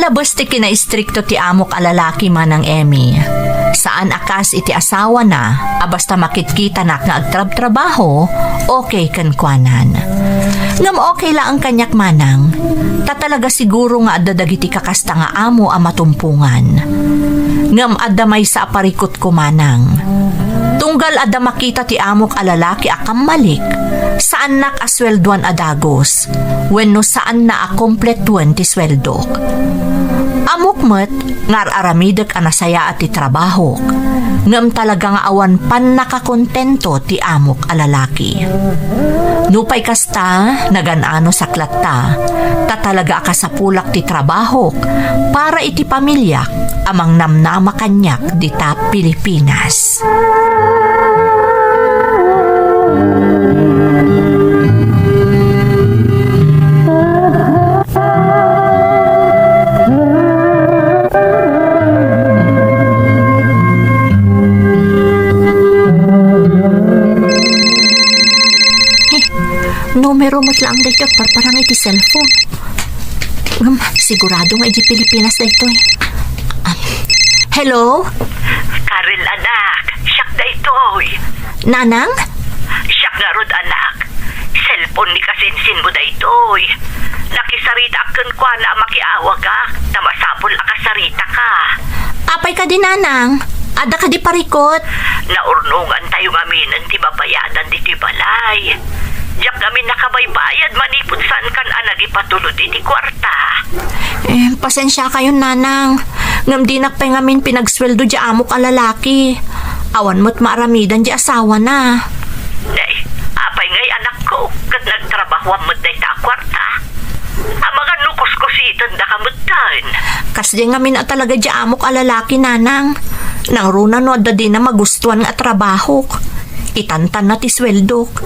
Labes ti kinaistrikto ti amok a lalaki, Manang Emmy. Saan a kas iti asawana a basta makitkitanak nga agtrabtrabaho, okay kenkuanan. Ngem okay laeng kaniak, Manang, ta talaga siguro nga adda dagiti kakasta nga amo a matumpongan. Ngem adda maysa a parikutko, Manang. Tunggal adda makita ti amok a lalaki a kammalik, saannak a sueldoan a dagus wenno saanna a kompletuen ti sueldok. Ammok met nga ar-aramidek a nasayaat ti trabahok, ngem talaga nga awan pannakakontento ti amok a lalaki. Nupay kasta, nagan-anusak latta, ta talaga a kasapulak ti trabahok para iti pamiliak a mangnamnama kaniak dita Pilipinas. Numero met laeng daytoy agparparang iti cellphone. Ngem, sigurado nga idiay Pilipinas daytoy. Ah, hello? Karel, anak, siak daytoy. Nanang? Siak ngarud, anak. Cellphone ni kasinsinmo daytoy. Nakisaritaak kenkuana a makiawagak, ta masapul a kasaritaka. Apay kadi, Nanang? Adda kadi parikut? Naurnongantayo ngaminen ti babayadan ditoy balay. Diak ngamin nakabaybayad manipud saankan a nagipatulod iti kuarta. Eh, pasensiakayon, Nanang. Ngem dinak pay ngamin pinagsueldo diay amok a lalaki. Awan met maaramidan diay asawana. Nay, apay ngay, anakko, ket nagtrabahoam met dayta a kuarta? Amangan no kuskusitendaka metten. Kasdiay ngamin a talaga diay amok a lalaki, Nanang. Nangruna no adda dina magustuan nga trabahok. Itantanna ti sueldok.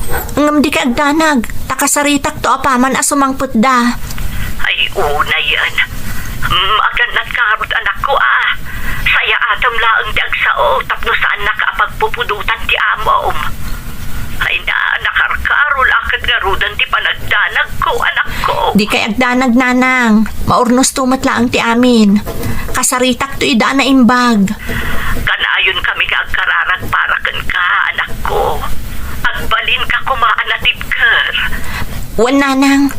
Ngem dikay agdanag, ta kasaritakto apaman a sumangpetda. Ay, unayen. Magannatka ngarud, anakko, a. Sayaatem laeng ti agsao tapno saannaka a pagpupudotan ti amom. Ay na, nakarkaro la ket ngaruden ti panagdanagko, anakko. Dikay agdanag, Nanang. Maurnosto met laeng ti amin. Kasaritakto ida a naimbag. Kanayonkamika agkararag para kenka, anakko. Agbalinka koma a natibker. Wen, Nanang,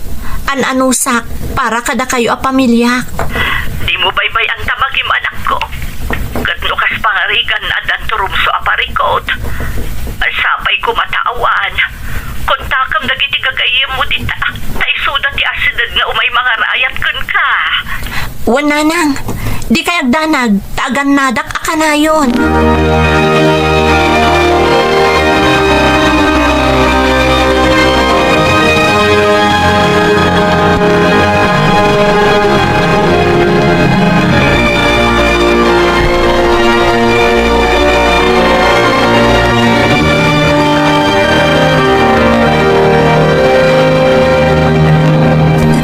an-anusak para kadakayo a pamiliak. Dimo baybay-an ta magim, anakko. Ket no kas pangarigan, addan turumso a parikut. Sapay koma ta awan. Kontakem dagiti gagayyemmo dita, ta isuda ti asideg nga umay mangarayat kenka. Wen, Nanang, dikay agdanag, ta agannadak a kanayon.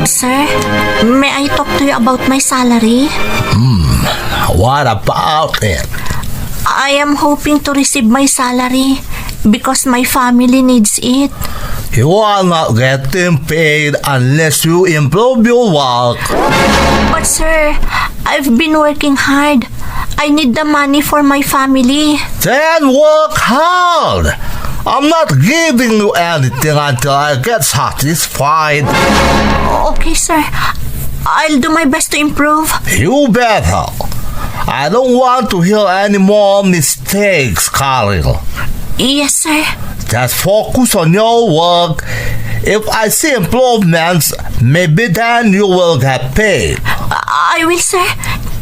Sir, may I talk to you about my salary? Hmm, what about it? I am hoping to receive my salary because my family needs it. You are not getting paid unless you improve your work. But sir, I've been working hard. I need the money for my family. Then work hard. I'm not giving you anything until I get satisfied. Okay, sir. I'll do my best to improve. You better. I don't want to hear any more mistakes, Karel. Yes, sir. Just focus on your work. If I see improvements, maybe then you will get paid. I will, sir.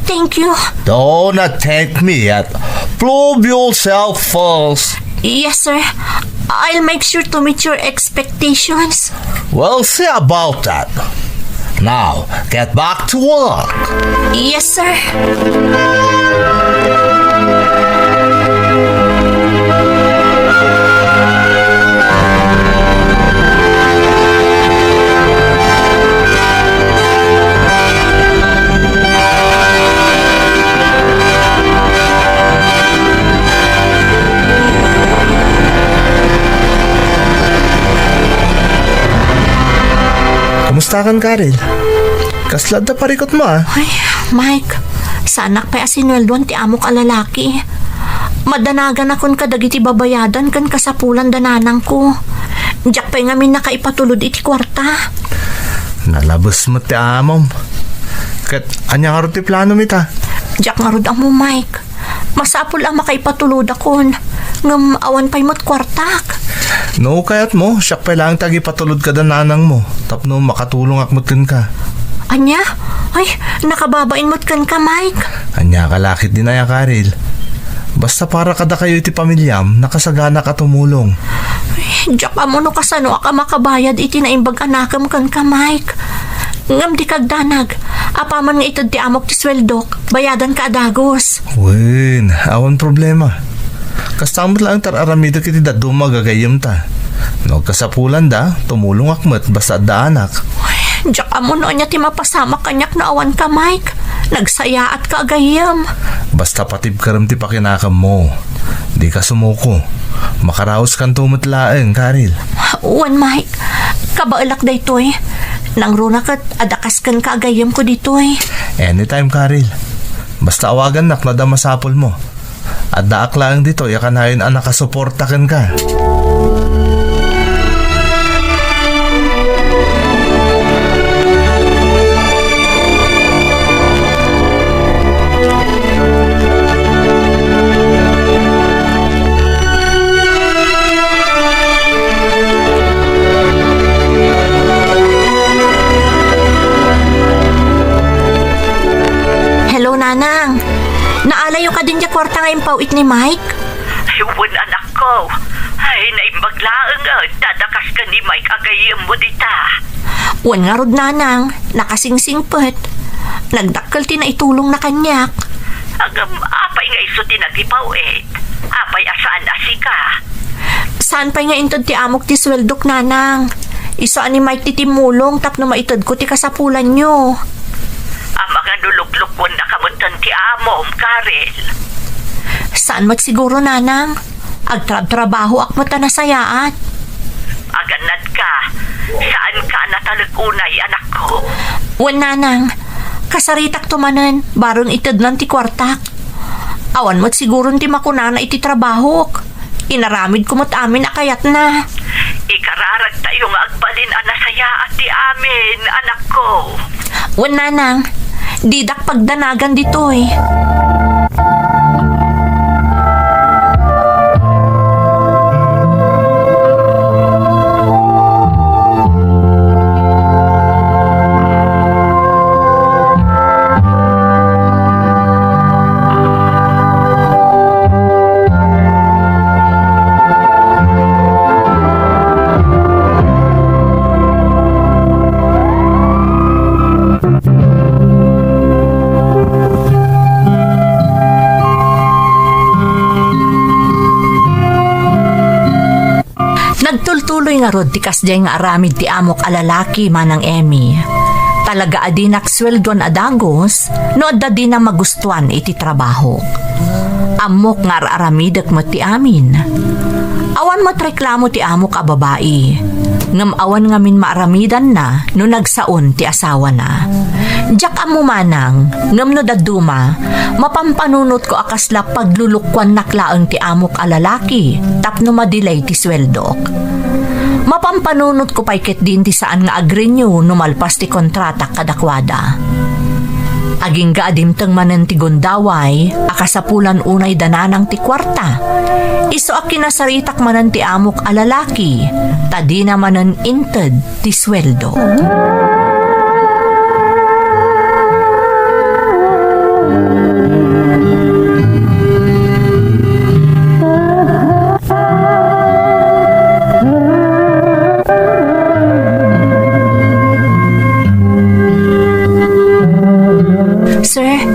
Thank you. Don't thank me yet. Prove yourself first. Yes, sir. I'll make sure to meet your expectations. We'll see about that. Now, get back to work. Yes, sir. Kumusta kan, Karel? Kasla adda parikutmo, a? Ay, Mike, saanak pay a sinueldoan ti amok a lalaki. Madanaganakon kadagiti babayadan ken kasapulan da nanangko. Diak pay ngamin nakaipatulod iti kuarta. Nalabes met ti amom. Ket ania ngarud ti planom ita? Diak ngarud ammo, Mike. Masapul a makaipatulodakon, ngem awan pay met kuartak. No kayatmo, siak pay laeng ti agipatulod kada nanangmo, tapno makatulongak met kenka. Ania? Ay, nakababain met kenka, Mike. Ania ka la ketdin aya, Karil? Basta para kadakayo iti pamiliam, nakasaganak a tumulong. Ay, diak ammo no kasanoak a makabayad iti naimbag a nakem kenka, Mike. Ngem dika agdanag, apaman nga ited ti amok ti sueldok, bayadanka a dagus. Wen, awan problema. Kasta met laeng ti ar-aramidek iti dadduma a gagayyemta. No agkasapulanda, tumulongak met basta adda anak. Diak ammo no ania ti mapasamak kaniak no awanka, Mike. Nagsayaatka a gayyem. Basta patibkerem ti pakinakemmo. Dika sumuko. Makarauskanto met laeng, Karil. Wen, Mike. Kabaelak daytoy. Nangruna ket adda kas kenka a gayyemko ditoy. Anytime, Karil. Basta awagannak no adda masapulmo. Addaak laeng ditoy a kanayon a nakasuporta kenka. Hello, Nanang. Naalayo kadin diay kuarta nga impaw-it ni Mike? Ay, wen, anakko. Ay, naimbag laeng, eh, ta adda kas ken ni Mike a gayyemmo dita. Wen ngarud, Nanang, nakasingsingpet. Nagdakkel ti naitulongna kaniak. Ngem, apay nga isu ti nagipaw-it? Apay a saan a sika? Saan pay nga inted ti amok ti sueldok, Nanang. Isu a ni Mike ti timmulong tapno maitedko ti kasapulanyo. Amangan no luklukkuennaka metten ti amom, Karil. Saan met siguro, Nanang. Agtrabtrabahoak met a nasayaat. Agannadka, saanka a natalek unay, anakko? Wen, Nanang, kasaritakto manen, bareng itednan ti kuartak. Awan met siguron ti makunana iti trabahok. Inaramidko met amin a kayatna. Ikararagtayo nga agbalin a nasayaat ti amin, anakko. Wen, Nanang, didak pagdanagan ditoy. Nagtultuloy ngarud ti kasdiay nga aramid ti amok a lalaki, Manang Emmy. Talaga a dinak sueldoan a dagus no adda dina magustuan iti trabahok. Ammok nga ar-aramidek met ti amin. Awan met reklamo ti amok a babai, ngem awan ngamin maaramidanna no nagsaon ti asawana. Diak ammo, Manang, ngem no dadduma, mapampanunotko a kasla paglulukkuannak laeng ti amok a lalaki tapno madilay ti sueldok. Mapampanunotko pay ketdin ti saan nga agrenew no malpas ti kontratak kadakuada. Agingga a dimteng manen ti gundaway a kasapulan unay da nanang ti kuarta, isu a kinasaritak manen ti amok a lalaki, ta dina manen inted ti sueldo. Sir,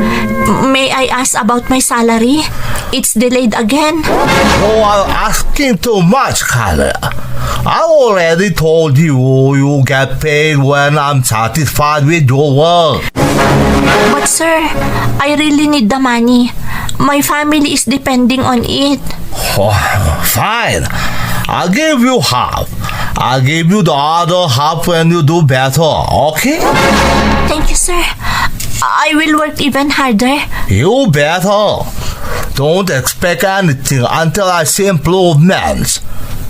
may I ask about my salary? It's delayed again. You are asking too much, Carla. I already told you you get paid when I'm satisfied with your work. But sir, I really need the money. My family is depending on it. Oh, fine. I'll give you half. I'll give you the other half when you do better, okay? Thank you, sir. I will work even harder. You better. Don't expect anything until I see improvements.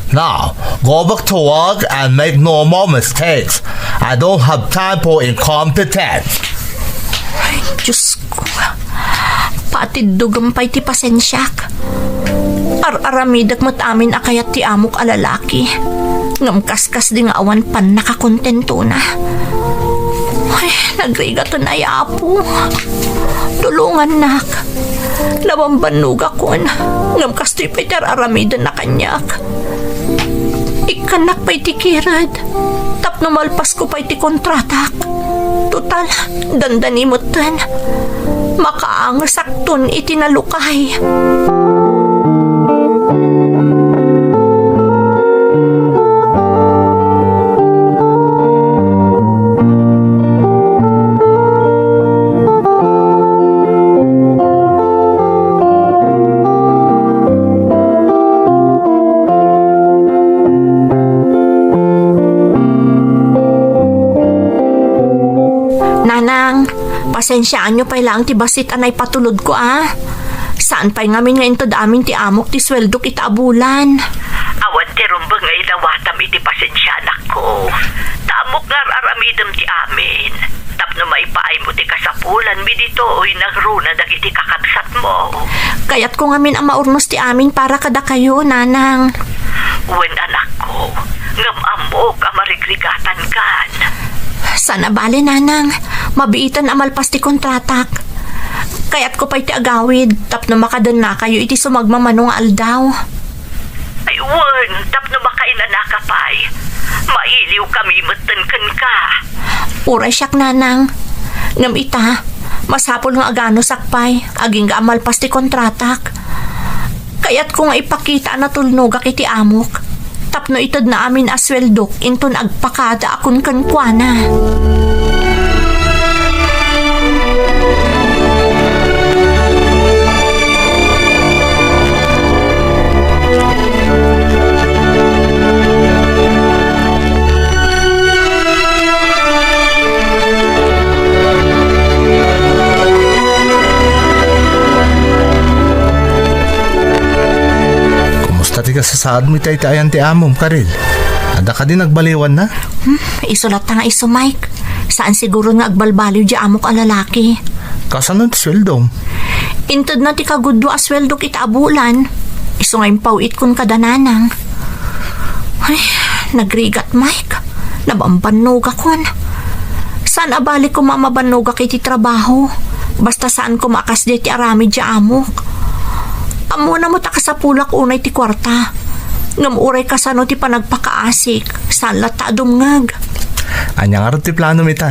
Now, go back to work and make no more mistakes. I don't have time for incompetence. Ay, Diyos ko. Patiddugem pay ti pasensiak. Ar-aramidek met amin a kayat ti amok a lalaki. Ngem kaskasdi nga awan pannakakontentona. Ay, nagrigaten ay Apo. Tulongannak. Nabambannogakon. Ngem kastoy pay ti ar-aramidenna kaniak. Ikkannak pay ti kired tapno malpasko pay ti kontratak. Total, dandani metten. Makaangesakton iti nalukay. Nanang, pasensiaanyo pay laeng ti bassit a naipatulodko, a. Saan pay ngamin nga inted amin ti amok ti sueldok ita a bulan. Awan ti rumbeng nga ilawatam iti pasensianakko. Ta ammok nga ar-aramidem ti amin. Tapno maipaaymo ti kasapulanmi ditoy nangruna dagiti kakabsatmo. Kayatko ngamin a maurnos ti amin para kadakayo, Nanang. Wen, anakko, ngem ammok a marigrigatankan. Saan a bale, Nanang. Mabiiten a malpas ti kontratak. Kayatko pay ti agawid tapno makadennakayo iti sumagmamano nga aldaw. Ay, wen, tapno makainanaka pay. Mailiwkami metten kenka. Uray siak, Nanang. Ngem ita, masapul nga aganusak pay, agingga a malpas ti kontratak. Kayatko nga ipakita a natulnogak iti amok, tapno itedna amin a sueldok inton agpakadaakon kenkuana. Kumusta ti kasasaadmo iti ay-ayan ti amom, Karil? Adda kadi nagbaliwanna? Hmm, isu latta nga isu, Mike. Saan siguro nga agbalbaliw di amok a lalaki. Kasano ti sueldom? Intedna ti kagudua a sueldok ita a bulan. Isu nga impaw-itkon kada nanang. Ay, nagrigat, Mike. Nabambannogakon. Saan a bali koma a mabannogak iti trabaho. Basta saan koma a kasdi ti aramid ti amok. Ammona met a kasapulak unay ti kuarta. Ngem uray kasano ti panagpakaasik, saan latta a dumngeg. Ania ngarud ti planom ita?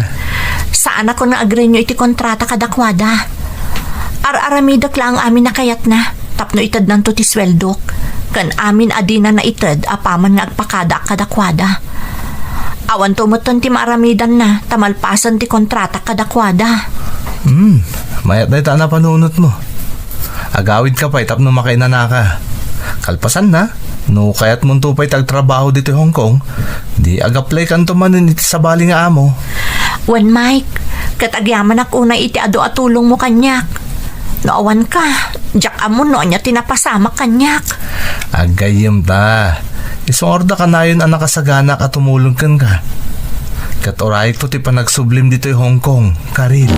Saanakon nga agrenyo iti kontrata kadakuada. Ar-aramidek laeng amin a kayatna tapno itednanto ti sueldok, ken amin a dina naited apaman nga agpakadaak kadakuada. Awanto metten ti maaramidanna ta malpasen ti kontratak kadakuada. Hmm, mayat dayta a napanunotmo. Agawidka pay tapno makainanaka. Kalpasanna, no kayatmonto pay ti agtrabaho ditoy Hong Kong, di agaplaykanto manen iti sabali nga amo. Wen, Mike, ket agyamanak unay iti adu a tulongmo kaniak. No awanka, diak ammon no ania ti napasamak kaniak. Agayyem ta. Isu ngarud a kanayon a nakasaganak a tumulong kenka. Ket urayekto ti panagsublim ditoy Hong Kong, Karil.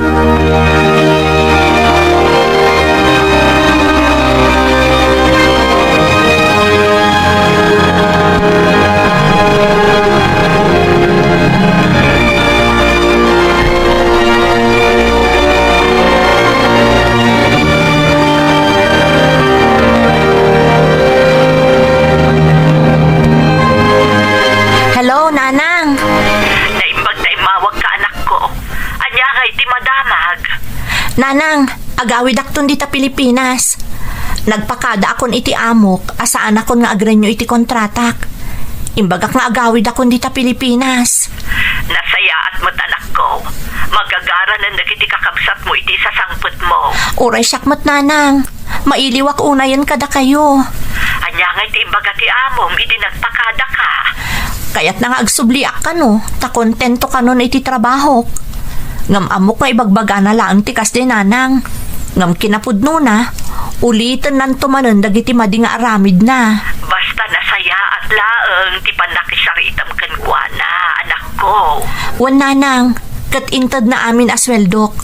Hello, Nanang. Naimbag ta immawagka, anakko. Ania ngay ti madamag? Nanang, agawidakton dita Pilipinas. Nagpakadaakon iti amok a saanakon nga agrenyo iti kontratak. Imbagak nga agawidakon dita Pilipinas. Nasayaat met, anakko. Magagaranen dagiti kakabsatmo iti sasangpetmo. Uray siak met, Nanang. Mailiwak unayen kadakayo. Ania ngay ti imbaga ti amom idi nagpakadaka? Kayatna nga agsubliak kano, ta kontento kanon iti trabahok. Ngem ammok nga ibagbagana laeng ti kasdi, nanang. Ngem kinapudnona, ulitennanto manen dagiti madi nga aramidna. Basta nasayaat laeng ti pannakisaritam kenkuana, anakko. Wen, nanang, ket intedna amin a sueldok,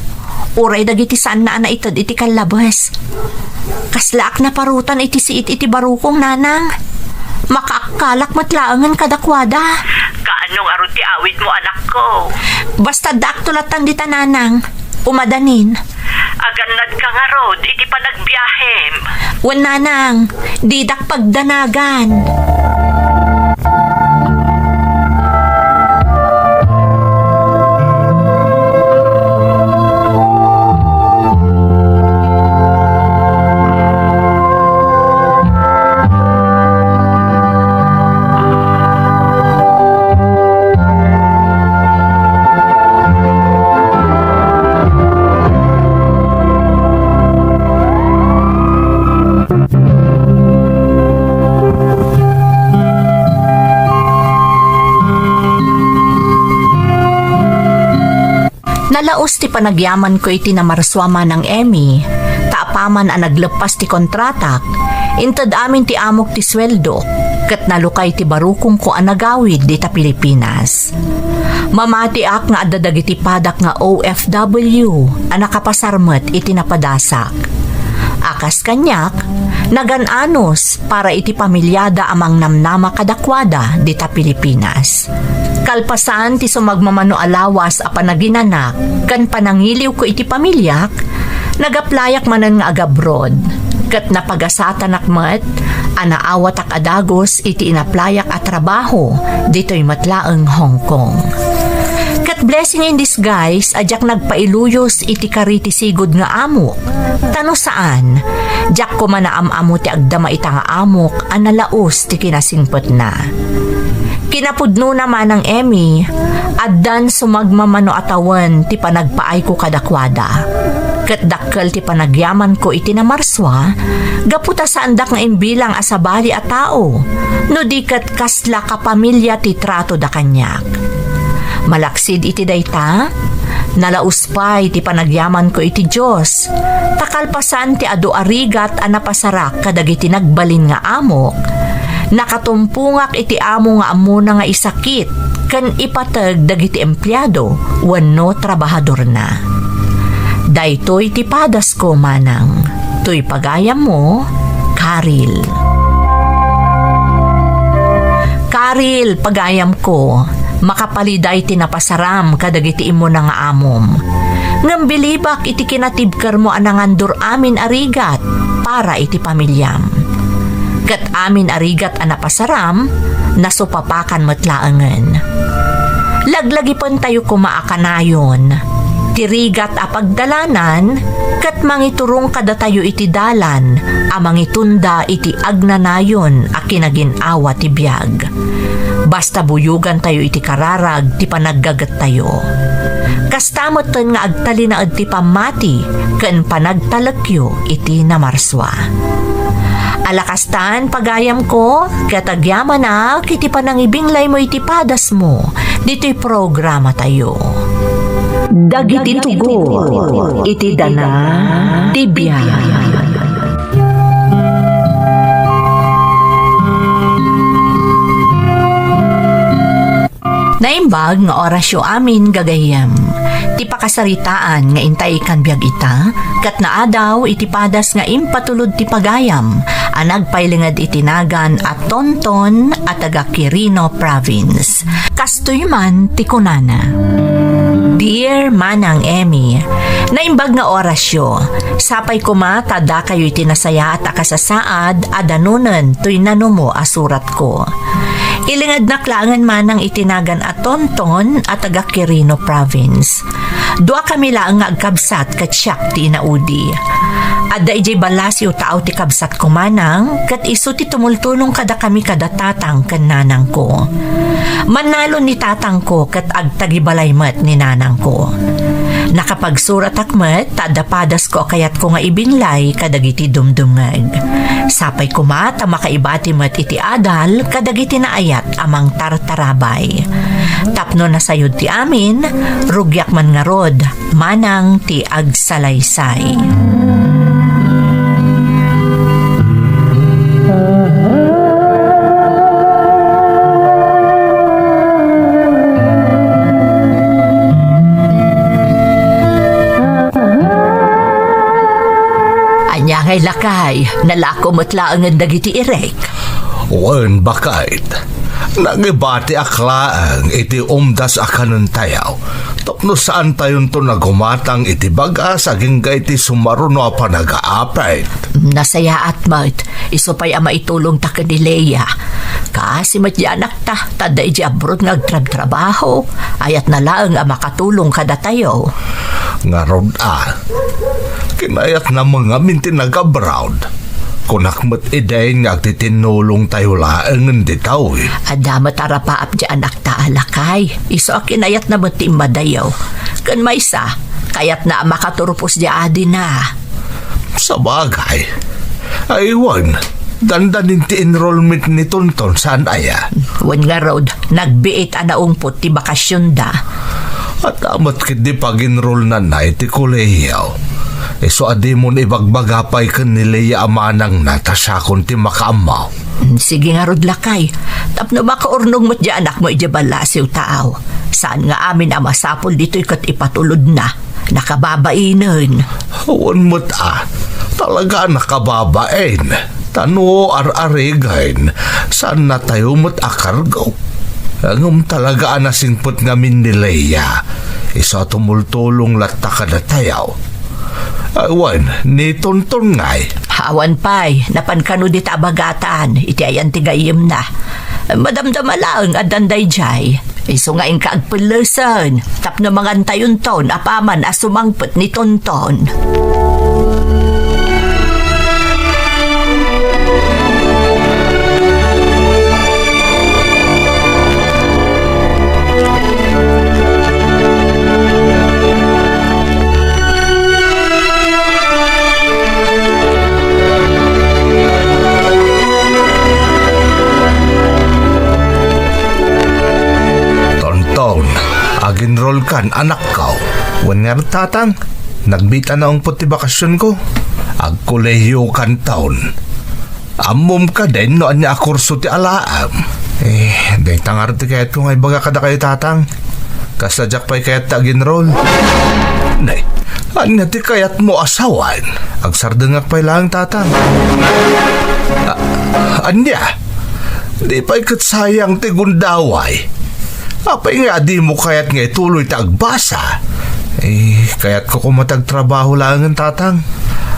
uray dagiti saanna a naited iti kallabes. Kaslaak naparutan iti siit iti barukong, nanang. Makaakkalak met laengen kadakuada. Kaano ngarud ti awidmo, anakko? Basta addaakto lattan dita, nanang. Umadanin. Agannadka ngarud iti panagbiahem. Wen, nanang, didak pagdanagan. Nalaus ti panagyamanko iti namarsua, Manang Emmy, ta apaman a nagleppas ti kontratak, inted amin ti amok ti sueldo, ket nalukay ti barukongko a nagawid dita Pilipinas. Mamatiak nga adda dagiti padak nga O F W a nakapasar met iti napadasak. A kas kaniak, nagan-anos para iti pamiliada a mangnamnama kadakuada dita Pilipinas. Kalpasan ti sumagmamano a lawas a panaginanak ken panangiliwko iti pamiliak, nag-applyak manen nga agabroad, ket napagasatanak met a naawatak a dagus iti inaplayak a trabaho ditoy met laeng Hong Kong. Ket blessing in disguise a diak nagpailuyos iti kari ti sigud nga amok. Ta no saan, diak koma naam-ammo ti agdama ita nga amok a nalaus ti kinasingpetna. Kinapudnona, Manang Emmy, addan sumagmamano a tawen ti panagpaayko kadakuada. Ket dakkel ti panagyamanko iti namarsua, gapu ta saandak nga imbilang a sabali a tao, no di ket kasla kapamilya ti tratoda kaniak. Malaksid iti dayta, nalaus pay ti panagyamanko iti Dios, ta kalpasan ti adu a rigat a napasarak kadagiti nagbalin nga amok, nakatumpongak iti amo nga ammona nga isakit ken ipateg dagiti empleado wenno trabahadorna. Daytoy ti padasko, manang. Toy pagayammo, Karil. Karil, pagayamko, makapaliday ti napasaram kadagiti immuna nga amom. Ngem bilibak iti kinatibkermo a nangandor amin a rigat para iti pamiliam. Ket amin a rigat a napasaram, nasupapakan met laengen. Laglagipentayo koma a kanayon ti rigat a pagdalanan ket mangiturong kadatayo iti dalan a mangitunda iti agnanayon a kinagin-awa ti biag. Basta buyogantayo iti kararag ti panaggagettayo. Kasta metten nga agtalinaed ti pammati ken panagtalekyo iti namarsua. Ala kastan, pagayamko, ket agyamanak iti panangibinglaymo iti padasmo ditoy programatayo. Dagiti tugot iti dana ti biag. Naimbag nga orasyo amin, gagayyem. Ti pakasaritaan nga intay kan biag ita, ket naadaw iti padas nga impatulod ti pagayam a nagpailinged iti nagan a Tonton a taga Quirino Province. Kastoy man ti kunana, Dear Manang Emmy, naimbag nga orasyo, sapay koma ta addakayo iti nasayaat a kasasaad a danonen toy nanumo a suratko. Ilingednak laengen manang iti nagan a Tonton a taga Quirino Province. Duakami laeng nga agkabsat ket siak ti inaudi. Adda idiay Balasio Tao ti kabsatko manang, ket isu ti tumultulong kadakami kada tatang ken nanangko. Mannalon ni tatangko ket agtagibalay met ni nanangko. Nakapagsuratak met ta adda padasko a kayatko nga ibinlay kadagiti dumdumngeg. Sapay koma ta makaibati met iti adal kadagiti naayat a mangtartarabay. Tapno nasayod ti amin, rugiak man ngarud, manang ti agsalaysay. Ania ngay, lakay, nalako met laengen dagiti irek? Wen, baket. Nangibatiak laeng iti umdas a kanentayo tapno saantayonto a gumatang iti bagas agingga iti sumaruno a panagaapit. Nasayaat met, isu pay a maitulongta ken ni Lea. Kaasi met diay anakta, ta adda idiay abroad nga agtrabtrabaho, ayatna laeng a makatulong kadatayo. Ngarud a, kinayatna met ngamin ti nag-abroad. Kunak met idin nga agtitinnulongtayo laengen ditoy. Adda met a rapaap diay anakta a lakay. Isu a kinayatna met ti immadayo. Ken maysa, kayatna a makaturpos diay adina. Sabagay. Ay, wen, dandanin ti enrollment ni Tonton, saan aya? Wen ngarud, nagbiit a naungpot ti bakasionda. Adda met ketdi pag-enrollnana iti kolehiyo. Isu a dimon ibagbaga pay ken ni Lea a manangna ta siakon ti makaammo. Sige ngarud, lakay, tapno makaurnong met diay anakmo idiay ballasiw taaw. Saan nga amin a masapul ditoy ket ipatulodna. Nakababainen. Wen met a, talaga a nakababain. Ta no ar-arigen, saannatayo met a kargo. Ngem talaga a nasingpet ngamin ni Lea. Isu a tumultulong latta kadatayo. Ay, wen, ni Tonton ngay? Awan pay, napan kano dita a bagatan, iti ayan ti gayyemna. Madamdama laeng a dandaydiay. Isu nga inka agpellesen, tapno mangantayonton apaman a sumangpet ni Tonton. Tonton, ag-enrollkan, anakko. Wen ngarud, tatang, nagbiit a naungpot ti bakasionko. Agkolehiyokanton. Ammom kadin no ania a kurso ti alaem? Eh, dayta ngarud ti kayatko nga ibaga kadakayo, tatang. Kasla diak pay kayat ti ag-enroll. Nay, ania ti kayatmo a sawen? Agsardengak pay laeng, tatang. A-, ania? Di pay ket sayang ti gundaway. Apay nga a dimo kayat nga ituloy ti agbasa? Eh, kayatko koma ti agtrabaho laengen, tatang.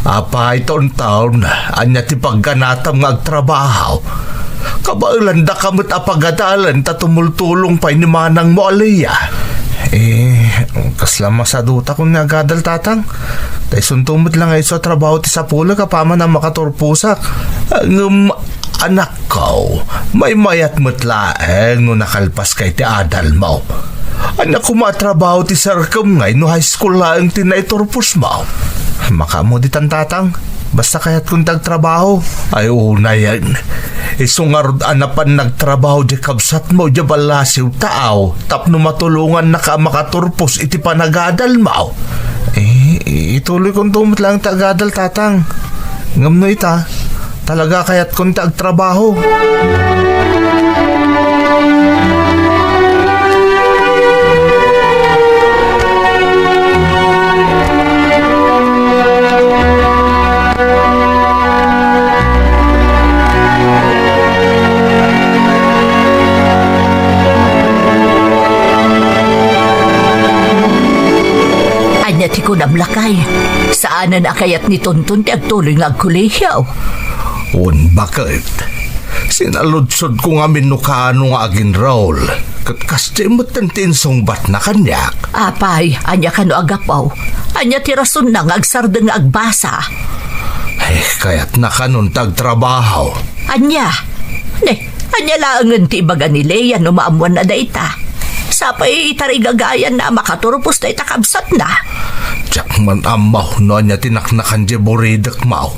Apay, Tonton, ania ti pagganatam nga agtrabaho? Kabaelandaka met a pagadalen ta tumultulong pay ni manangmo a Lea. Eh, kasla masadutak unay agadal, tatang. Ta isunto met la nga isu a trabaho ti sapulek apaman a makaturposak. Ngem, anakko, maymayat met laeng no nakalpaska iti adalmo. Ania koma a trabaho ti serkem ngay no high school laeng ti naiturposmo? Makaammo ditan, tatang. Basta kayatkon ti agtrabaho. Ay, unayen. Isu ngarud a napan nagtrabaho diay kabsatmo diay ballasiw taaw tapno matulongannaka a makaturpos iti panagadalmo. Eh, ituloykonto met laeng ti agadal, tatang. Ngem no ita, talaga kayatkon ti agtrabaho. Ania ti kunam, lakay? Saanen a kayat ni Tonton ti agtuloy nga agkolehiyo? Wen, baket. Sinaludsodko ngamin no kaano nga ag-enroll. Ket kasdi metten ti insungbatna kaniak. Apay, ania kano a gapu? Ania ti rasonna nga agsardeng nga agbasa? Ay, kayatna kanon ti agtrabaho. Ania? Ne, ania laengen ti ibaga ni Lea no maammoanna dayta? Sapay itarigagayanna a makaturpos dayta kabsatna. Diak man ammo no ania ti naknakan diay buridek, Maw.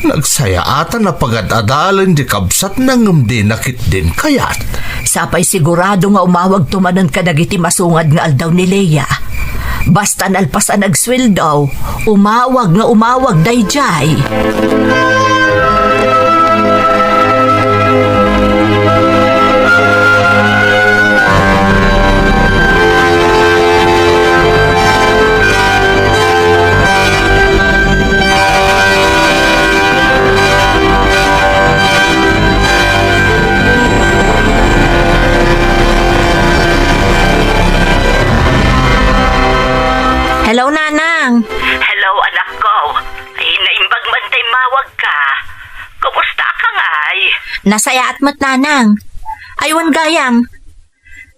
Nagsayaatan a pagad-adalen diay kabsatna ngem dina ketdin kayat. Sapay sigurado nga umawagto manen kadagiti masungad nga aldaw ni Lea. Basta nalpas a nagsueldo, umawag nga umawag daydiay. Hello, Nanang. Hello, anakko. Ay, naimbag man ta immawagka. Kumusta ka ngay? Nasayaat met, Nanang. Ay, wen gayam.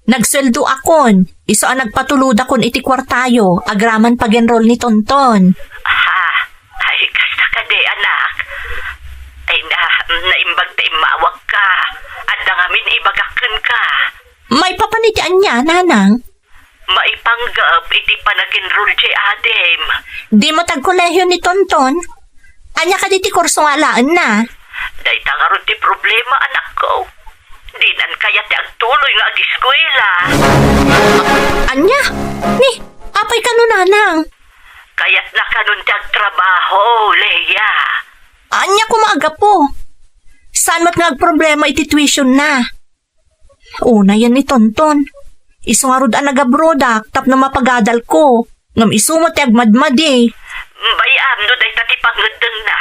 Nagsueldoakon, isu a nagpatulodakon iti kuartayo, agraman pag-enroll ni Tonton. Aha, ay, kasta kadi, anak. Ay na, naimbag ta immawagka. Adda ngamin ibagak kenka. Maipapan iti ania, Nanang? Maipanggep iti panag-enroll ti adim. Dimo tagkolehiyo ni Tonton? Ania kadi ti kurso nga alaenna? Dayta ngarud ti problema, anakko. Dinan kayat ti agtuloy nga agiskuela. Ania? Ni, apay kano, Nanang? Kayatna kanon ti agtrabaho, Lea. Ania koma a gapu? Saan met nga agproblema iti tuition na? Unayen ni Tonton. Isu ngarud a nagabrodak tapno mapagadalko. Ngem isu met ti agmadmadi. Bay-am no dayta ti pangngeddengna.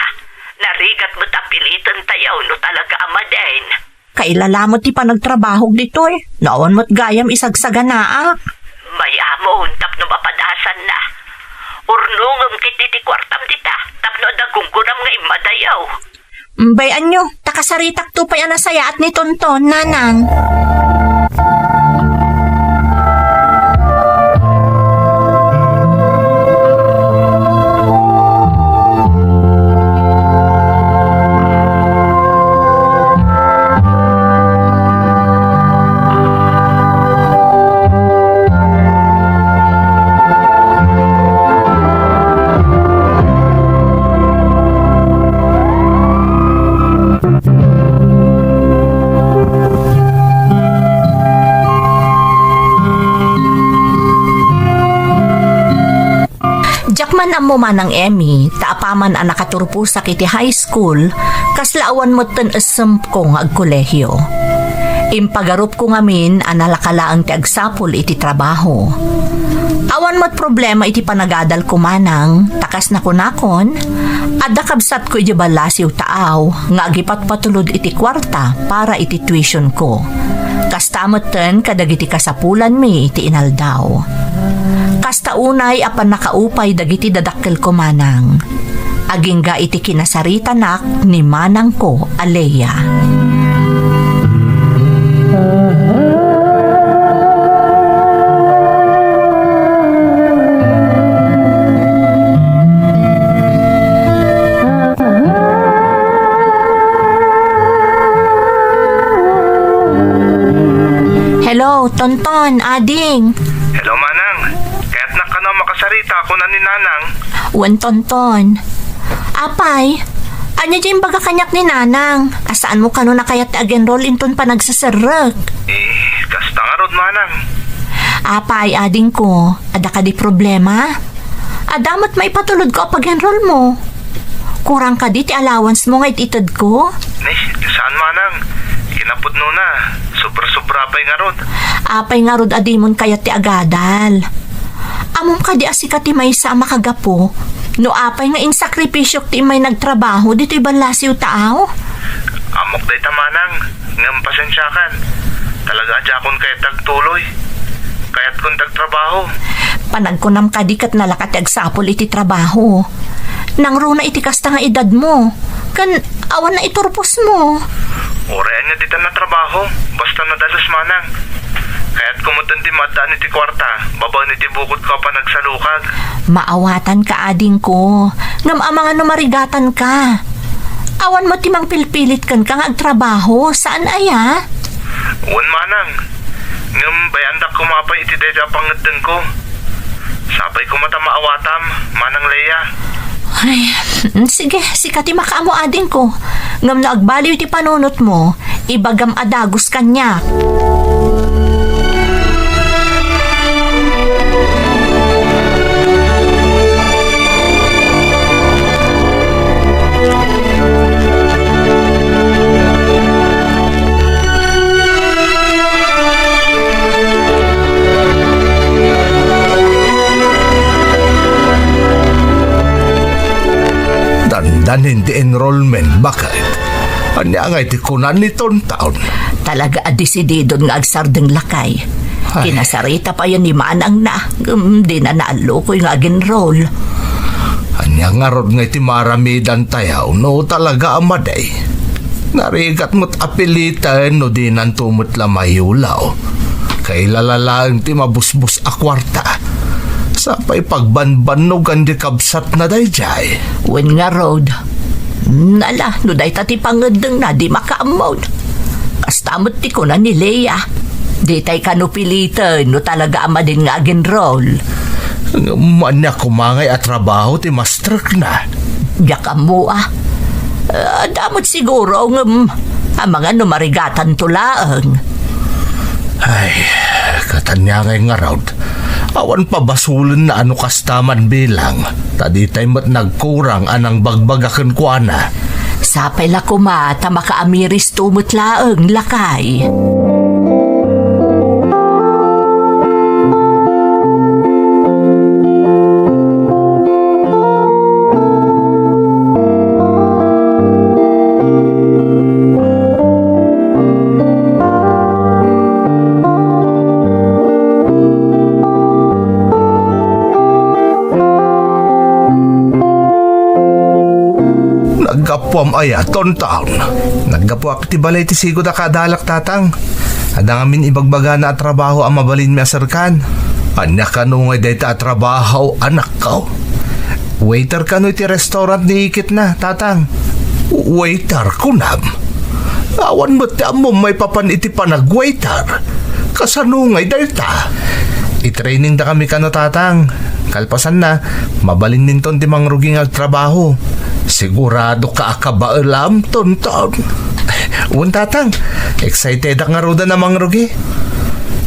Narigat met a pilitentayo no talaga a madin. Kailala met ti panagtrabahok ditoy. No awan met gayam isagsaganaak. Bay-amon tapno mapadasanna. Urnongem ketdi ti kuartam dita tapno adda gunggonam nga immadayo. Bay-anyo, ta kasaritakto pay a nasayaat ni Tonton, Nanang. Diak man ammo, Manang Emmy, ta apaman a nakaturposak iti high school, kasla awan metten essempko nga agkolehio. Impagarupko ngamin a nalaka laeng ti agsapul iti trabaho. Awan met problema iti panagadalko, Manang, ta kas nakunakon, adda kabsatko idiay ballasiw taaw nga agipatpatulod iti kuarta para iti tuitionko. Kasta metten kadagiti kasapulanmi iti inaldaw. Kasta unay a pannakaupay dagiti dadakkelko, Manang. Agingga iti kinasaritanak ni manangko a Lea. Hello, Tonton, ading. Hello, Manang. Kayatnak kano a makasarita, kuna ni Nanang. Wen, Tonton. Apay, ania diay imbaga kaniak ni Nanang? A saanmo kano a kayat ti agenrol inton panagseserrek? Eh, kasta ngarud, Manang. Apay, adingko, adda kadi problema? Adda met maipatulodko a pag-enrollmo? Kurang kadi ti allowancemo nga it-itedko? Ni, saan, Manang. Kinapudnona, sobra-sobra pay ngarud. Apay ngarud a dimon kayat ti agadal? Ammom kadi a sika ti maysa a makagapu no apay nga insakripisyok ti immay nagtrabaho ditoy ballasiw taaw? Ammok dayta, Manang, ngem pasensiakan. Talaga a diakon kayat agtuloy. Kayatkon ti agtrabaho. Panagkunam kadi ket nalaka ti agsapul iti trabaho. Nangruna iti kasta nga edadmo. Ken awan naiturposmo. Uray ania ditan a trabaho, basta nadalus, Manang. Kayatko metten ti maaddaan iti kuarta babaen iti bukodko a panagsalukag. Maawatanka, adingko, ngem amangan no marigatanka. Awan met ti mangpilpilit kenka nga agtrabaho, saan aya? Wen, Manang. Ngem bayandak koma pay iti dayta a pangngeddengko. Sapay koma ta maawatam, Manang Lea. Ay, sige, sika ti makaammo, adingko. Ngem no agbaliw ti panunotmo, ibagam a dagus kaniak. Dandanin ti enrollment, baket. Ania ngay ti kuna ni Tonton? Talaga a desididon nga agsardeng, lakay. Ay. Kinasarita pay ni manangna, ngem dina naallukoy nga ag-enroll. Ania ngarud nga iti maaramidantayo no talaga a madi? Narigat met a piliten no dinanto met la mayulaw. Kailala laeng ti mabusbos a kuarta. Sapay pagbanbannogan di kabsatna daydiay. Wen ngarud, nala, no dayta ti pangeddengna, di makaammo. Kasta met ti kuna ni Lea, ditay kano piliten no talaga a madin nga ag-enroll. Ngem ania koma ngay a trabaho ti mastrekna? Diak ammo a. Ah, adda met siguro, ngem amangan no marigatanto laeng. Ay, ket ania ngay ngarud, awan pabasolenna a no kasta man bilang, ta ditay met nagkurang a nangbagbaga kenkuana. Sapay la koma ta makaamiristo met laeng, lakay. Naggapuam aya, Tonton? Naggapuak iti balay ti sigud a kaadalak, Tatang. Adda ngamin ibagbagana a trabaho a mabalinmi a serkan. Ania kano ngay dayta a trabaho, anakko? Waiter kano iti restaurant ni iketna, Tatang? Waiter, kunam? Awan met ti ammom maipapan iti panagwaiter. Kasano ngay dayta? I-training dakami kano, Tatang. Kalpasanna, mabalinminton ti mangrugi nga agtrabaho. Sigurado ka a kabaelam, Tonton? Wen, Tatang. Excitedak ngaruden a mangrugi.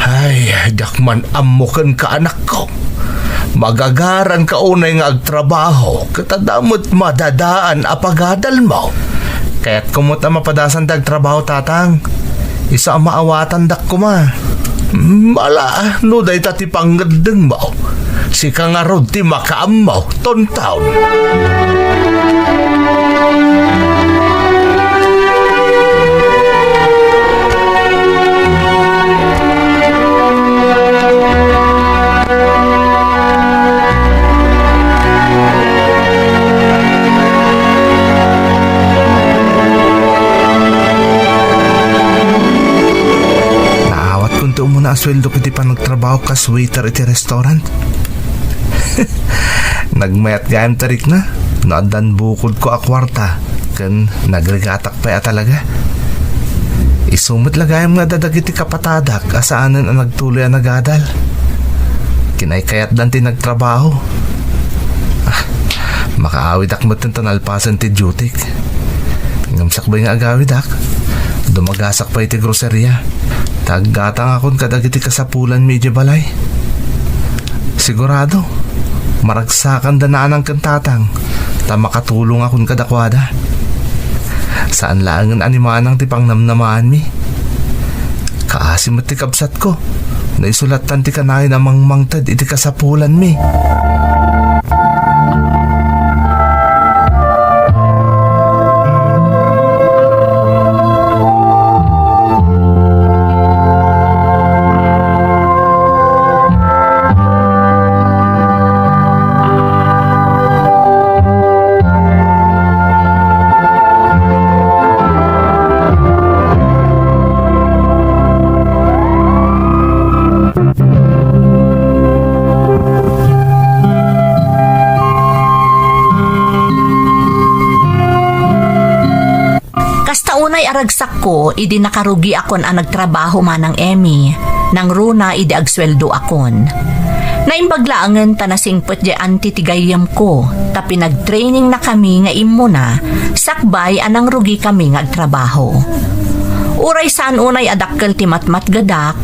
Ay, diak man ammo kenka, anakko. Magagaranka unay nga agtrabaho, ket adda met madadaan a pagadalmo. Kayatko met a mapadasan ti agtrabaho, Tatang. Isu a maawatandak koma. Mala, no dayta ti pangngeddengmo, sika ngarud ti makaammo, Tonton. Naawatkon ti umuna a sueldok iti panagtrabaho kas waiter iti restaurant. Nagmayat gayam ti rikna no addan bukodko a kuarta ken nagrigatak pay a talaga. Isu met la gayam nga adda dagiti kapatadak a saanen a nagtuloy a nagadal. Kinaykayatdan ti nagtrabaho. Ah, makaawidak metten ta nalpasen ti dutik. Ngem sakbay nga agawidak, dumagasak pay iti groseria. Taggatangakon kadagiti kasapulanmi idiay balay. Sigurado, maragsakanda nanang ken tatang, ta makatulongakon kadakuada. Saan laengen a ni manang ti pangnamnamaanmi. Kaasi met ti kabsatko, no isu lattan ti kanayon a mangmangted iti kasapulanmi. Kasta unay a ragsakko idi nakarugiakon a nagtrabaho, Manang Emmy, nangruna idi agsueldoakon. Naimbag laengen ta nasingpet diay auntie ti gayyemko, ta pinagtrainingnakami nga immuna, sakbay a nangrugikami nga agtrabaho. Uray saan unay a dakkel ti matmatgedak,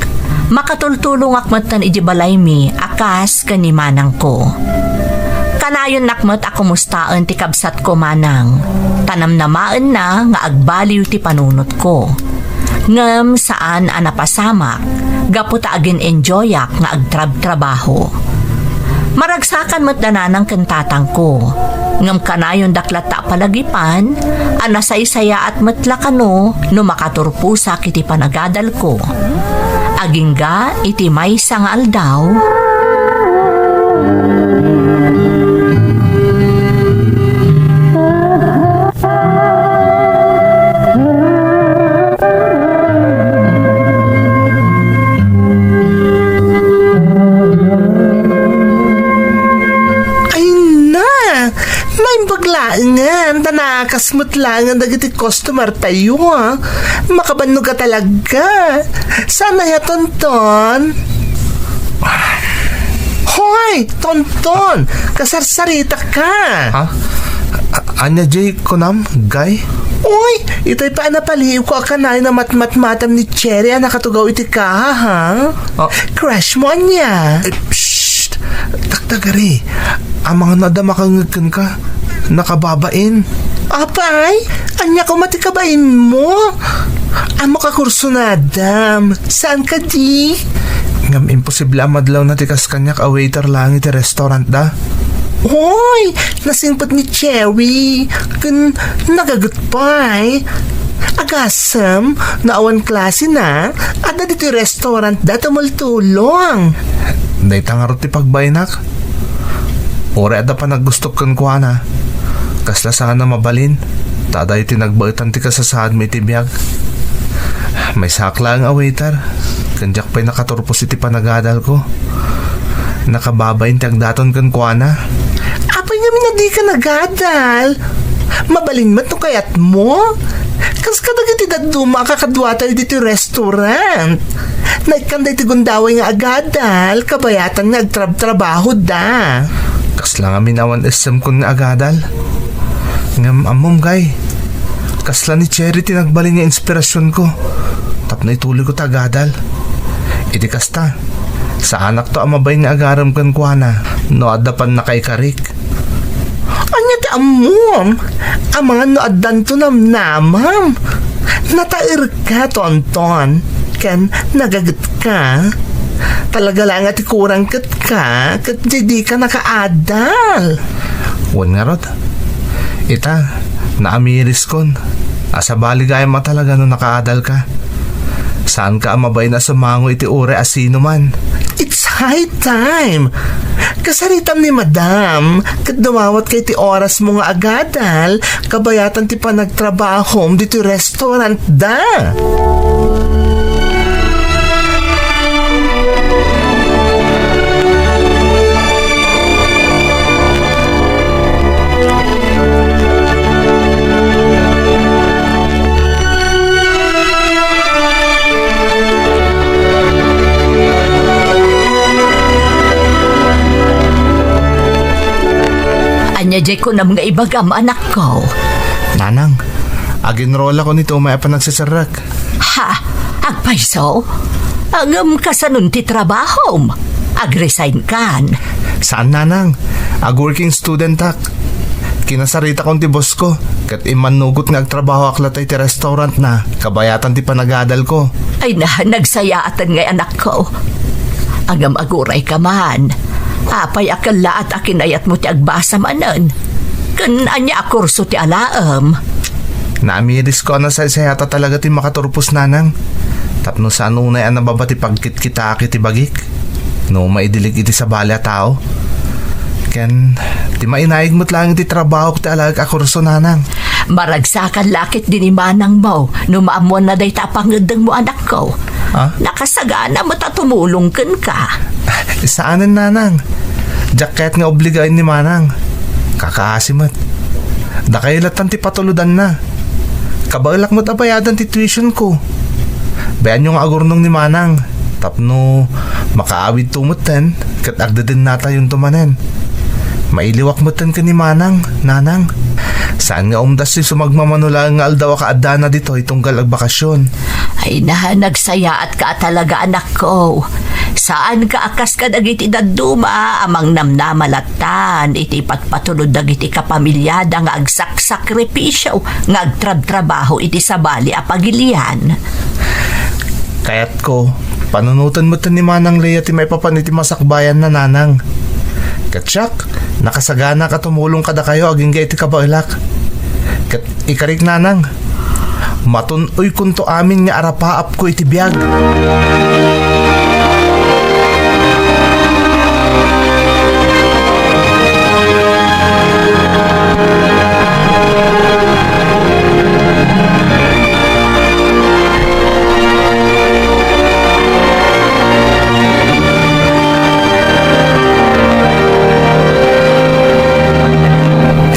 makatultulongak metten idiay balaymi a kas ken ni manangko. Kanayonnak met a kumustaen ti kabsatko manang, ta namnamaenna nga agbaliw ti panunotko. Ngem saan a napasamak gapu ta agin-enjoyak nga agtrabtrabaho. Maragsakan met da nanang ken tatangko, ngem kanayondak latta a palagipan a nasaysayaat met la kano no makaturposak iti panagadalko. Agingga iti maysa nga aldaw, Ay na! Naimbag laengen, ta nakas met laengen dagiti customer tayo, ah. Makabannoga talaga. Saan aya, Tonton? Hoy, Tonton! Kasarsarita ka! Ha? A-, ania jay kunam, Gay? Uy, itay pa a napaliiwko a kanayon a matmatmatam ni Cherry a nakatugaw iti kaha, ha? Ah. Crush mo, ania? Eh, psst! Taktakari, amangan no adda makangngeg kenka. Nakababain. Apay, ania koma ti kabainmo? Ammok a kurso nadam. Saan kadi? Ngem imposible a madlawna ti kas kaniak a waiter laeng iti restaurant da. Hoy, nasingpet ni Cherry. Ken nagaget pay. Agasem, no awan klasena, adda ditoy restaurant da tumultulong. Dayta ngarud ti pagbainak. Uray adda panaggustok kenkuana, kasla saan a mabalin, ta adayo ti nagbaetan ti kasasaadmi iti biag. Maysaak laeng a waiter, ken diak pay nakaturpos iti panagadalko. Nakababain ti agdaton kenkuana. Apay ngamin a dika nagadal? Mabalin met no kayatmo? Kas kadagiti dadduma a kakaduatayo ditoy restaurant. Naikkan daytoy gundaway nga agadal, kabayatan nga agtrabtrabahoda. Kasla ngamin awan essemkon nga agadal. Ngem ammom, Gay, kasla ni Cherry ti nagbalin nga inspirasionko tapno ituloyko ti agadal. Iti kasta, saanakto a mabain nga agarem kenkuana no adda pannakaikarik. Ania ti ammom? Amangan no addanto namnamam. Nataerka, Tonton, ken nagagetka. Talaga la nga ti kurang ketka, ket didika nakaadal. Wen ngarud, ita, naamiriskon a sabali gayam a talaga no nakaadalka. Saanka a mabain a sumango iti uray a sinoman. It's high time! Kasaritam ni Madam, ket dumawatka iti orasmo nga agadal, kabayatan ti panagtrabahom ditoy restaurant da. Ania jay kunam nga ibagam, anakko? Nanang, aginrollakon iti umay a panagseserrek. Ha? Agpayso? Ngem kasanon ti trabahom? Agresign kan? Saan, nanang. Ag-working studentak. Kinasaritakon ti bossko, ket immannugot nga agtrabahoak latta iti restaurantna, kabayatan ti panagadalko. Ay na, nagsayaatan ngay, anakko. Ngem agurayka man. Apay a kellaat a kinayatmo ti agbasa manen? Ken ania a kurso ti alaem? Naamirisko a nasaysayat a talaga ti makaturpos, nanang. Tapno saan unay a nababa ti pagkitkitaak iti bagik no maidilig iti sabali a tao. Ken ti mainaig met laeng iti trabahok ti alaek a kurso, nanang. Maragsakan la ketdi ni manangmo no maammoanna dayta a pangngeddengmo, anakko. Ah? Nakasagana met a tumulong kenka. Saanen, nanang. Diak kayat nga obligaen ni manang. Kakaasi met. Dakayo lattan ti patulodanna. Kabaelak met a bayadan ti tuitionko. Bayanyo nga agurnong ni manang tapno Makaawidto metten, ket agdedennatayonto manen. Mailiwak metten ken ni Manang, Nanang. Saan nga umdas ti sumagmamano laeng nga aldaw a kaaddana ditoy tunggal agbakasyon. Ay na, nagsayaatka a talaga, anakko. Saanka a kas kadagiti dadduma a mangnamnama latta iti ipatpatulod dagiti kapamiliada nga agsaksakripisio nga agtrabtrabaho iti sabali a pagilian. Kayatko, panunoten metten ni Manang Lea ti maipapan iti masakbayanna, Nanang. Ket siak, nakasaganak a tumulong kadakayo agingga iti kabaelak. Ket ikarik, Nanang, matun-oykonto amin nga arapaapko iti biag.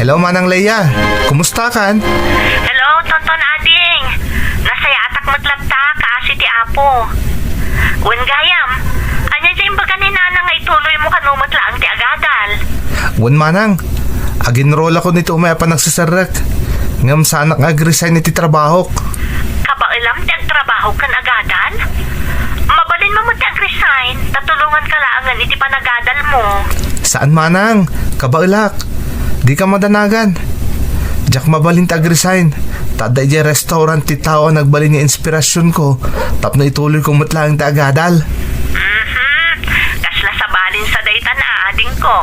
Hello, Manang Leia. Kumusta kan? Hello, Tonton Ading. Nasayaatak met latta, kaasi ti Apo. Wen gayam, ania ti imbaga ni Nanang nga ituloymo kano met laeng ti agadal? Wen, Manang, aginrolakon iti umay a panagseserrek. Ngem saanak nga agresign iti trabahok. Kabaelam ti agtrabaho ken agadal? Mabalinmo met ti agresign, ta tulonganka laengen iti panagadalmo. Saan, Manang, kabaelak. Dika madanagan. Diak mabalin ti agresign. Ta adda idiay restaurant ti tao a nagbalin nga inspirasionko tapno ituloyko met laeng ti agadal. Mhm. Kasla sabalin sa dayta na, adingko.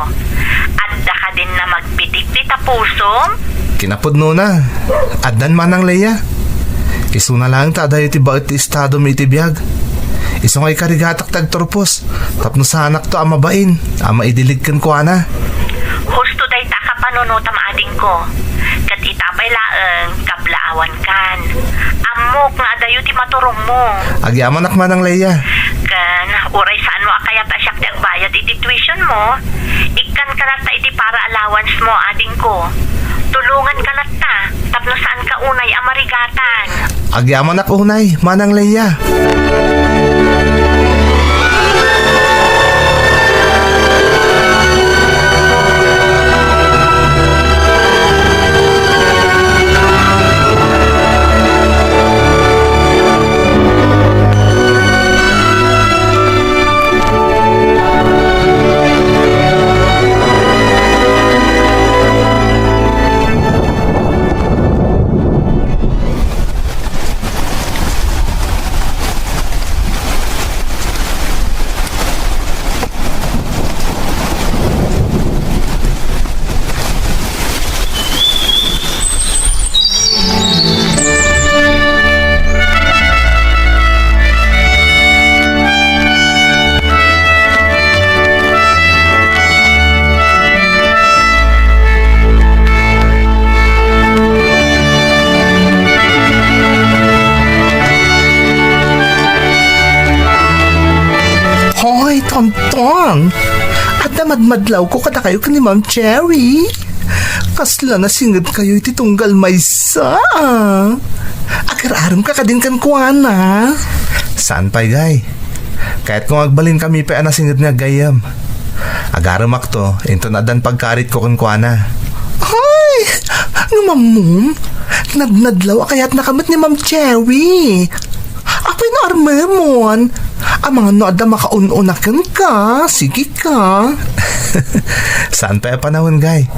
Adda kadin na magpitik dita pusom? Kinapudnona, addan, Manang Leia. Isuna laeng ta adayo ti baet ti estado mi iti biag. Isu nga ikarigatak ti agturpos tapno saanakto a mabain a maidilig kenkuana. Husto dayta kapanunotam, adingko. Ket ita pay laeng, kablaawankan. Ammok nga adayo ti maturongmo. Agyamanak, Manang Leia. Ken uray saanmo a kayat a siak ti agbayad iti tuitionmo, ikkanka latta iti para allowancemo, adingko. Tulonganka latta tapno saanka unay a marigatan. Agyamanak unay, Manang Leia. Hoy, Tonton! Adda madmadlawko kadakayo ken ni Ma'am Cherry. Kasla nasingedkayo iti tunggal maysa. Agar-aremka kadin kenkuana? Saan pay, Gay. Kayatko nga agbalin kami pay a nasinged nga aggayyem. Agaremakto, inton addan pagkaritko kenkuana. Ay! Ngem ammom, nadnadlaw a kayatnaka met ni Ma'am Cherry. Apay no armemon? Amangan no adda makaun-una kenka, sige ka. Saan pay a panawen, Gay.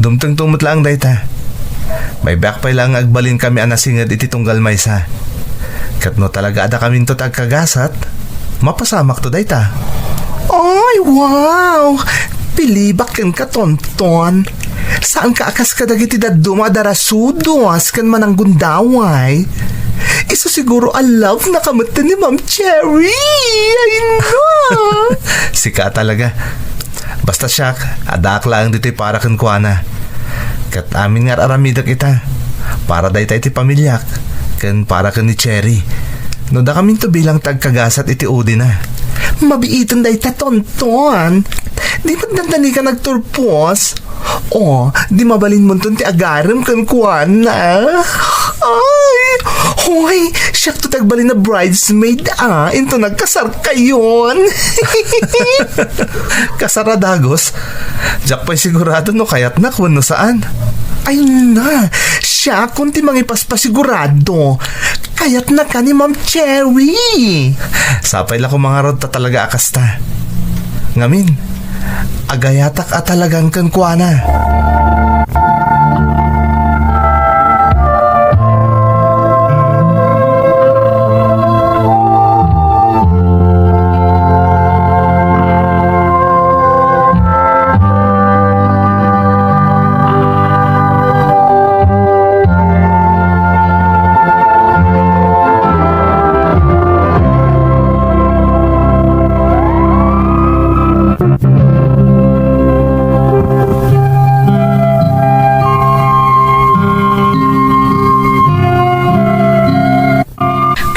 Dumtengto met laeng dayta. Maibiak pay laeng nga agbalin kami a nasinged iti tunggal maysa. Ket no talaga a dakaminto ti agkagasat, mapasamakto dayta. Ay, wow! Pilibak kenka, Tonton. Saanka a kas kadagiti dadduma a darasudos ken mananggundaway. Isu siguro a love na ka met ni Ma'am Cherry. Ay, na! Sika talaga. Basta siak, addaak laeng ditoy para kenkuana. Ket amin nga ar-aramidek ita, para dayta iti pamiliak, ken para ken ni Cherry. No dakaminto bilang ti agkagasat iti udina. Mabiiten dayta, Tonton. Di met dandani ka nagturpos. O, di mabalinmonton ti agarem kenkuana. Ay, Uy, siakto ti agbalin a bridesmaid, ah, into nagkasarkayon. Kasar a dagus? Diak pay sigurado no kayatnak wenno saan. Ay na, siakon ti mangipaspasigurado. Kayatnaka ni Ma'am Cherry. Sapay la koma ngarud ta talaga a kasta. Ngamin, agayatak a talagang kenkuana.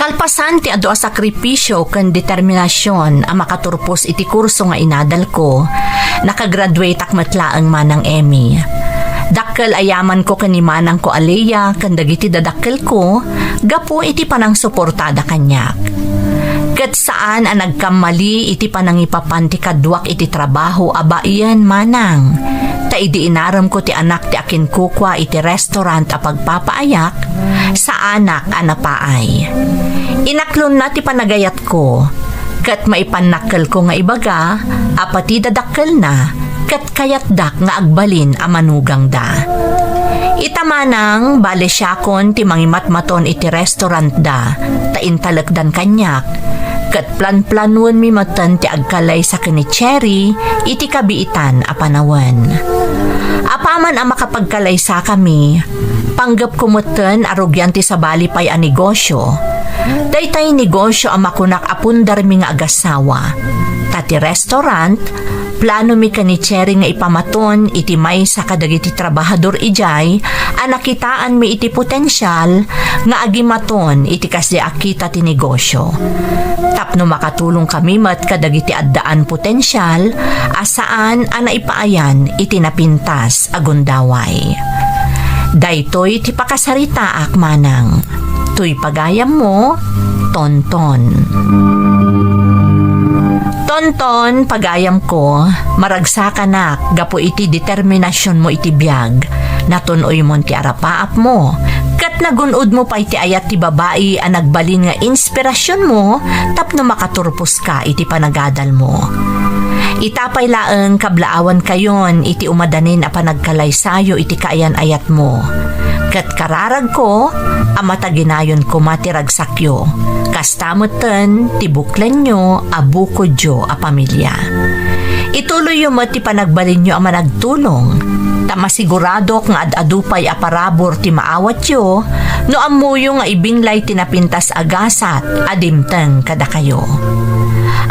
Kalpasan ti adu a sakripisio ken determinasion a makaturpos iti kurso nga inadalko, nakagraduateak met laeng, Manang Emmy. Dakkel a yamanko ken ni manangko a Lea ken dagiti dadakkelko gapu iti panangsuportada kaniak. Ket saan a nagkammali iti panangipapan ti kaduak iti trabaho a baien, Manang. Ta idi inaremko ti anak ti akinkukua iti restaurant a pagpapaayak, saanak a napaay. Inaklonna ti panagayatko, ket maipannakkelko nga ibaga a pati dadakkelna ket kayatdak nga agbalin a manugangda. Ita, Manang, bale siakon ti mangimatmaton iti restaurantda, ta intalekdan kaniak, ket planplanuenmi metten ti agkalaysa ken ni Cherry iti kabiitan a panawen. Apaman a makapagkalaysakami, panggepko metten a rugian ti sabali pay a negosio. Daytay negosio a makunak a pundarmi nga agasawa. Ta ti restaurant, planomi ken ni Cherry nga ipamaton iti maysa kadagiti trabahador idiay a nakitaanmi iti potensial nga agimaton iti kasdi a kita ti negosio. Tapno makatulongkami met kadagiti addaan potensial a saan a naipaayan iti napintas a gundaway. Daytoy ti pakasaritaak, Manang. Toy pagayammo, Tonton. Tonton, pagayamko, maragsakanak gapu iti determinasionmo iti biag. Natun-oymon ti arapaapmo, ket nagun-odmo pay ti ayat ti babai a nagbalin nga inspirasionmo tapno makaturposka iti panagadalmo. Ita pay laeng, kablaawankayon iti umadanin a panagkalaysayo iti kaayan-ayatmo. Ket kararagko a mataginayon koma ti ragsakyo, kasta metten ti buklenyo a bukodyo a pamilia. Ituloyyo met ti panagbalinyo a managtulong, ta masiguradok nga ad-adu pay a parabur ti maawatyo no ammoyo nga ibinlay ti napintas a gasat a dimteng kadakayo.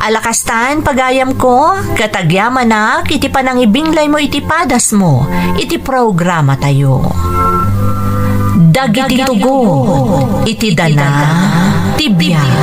Ala kastan, pagayamko, ket agyamanak iti panangibinglaymo iti padasmo iti programatayo. Dagiti tugot iti dana ti biag.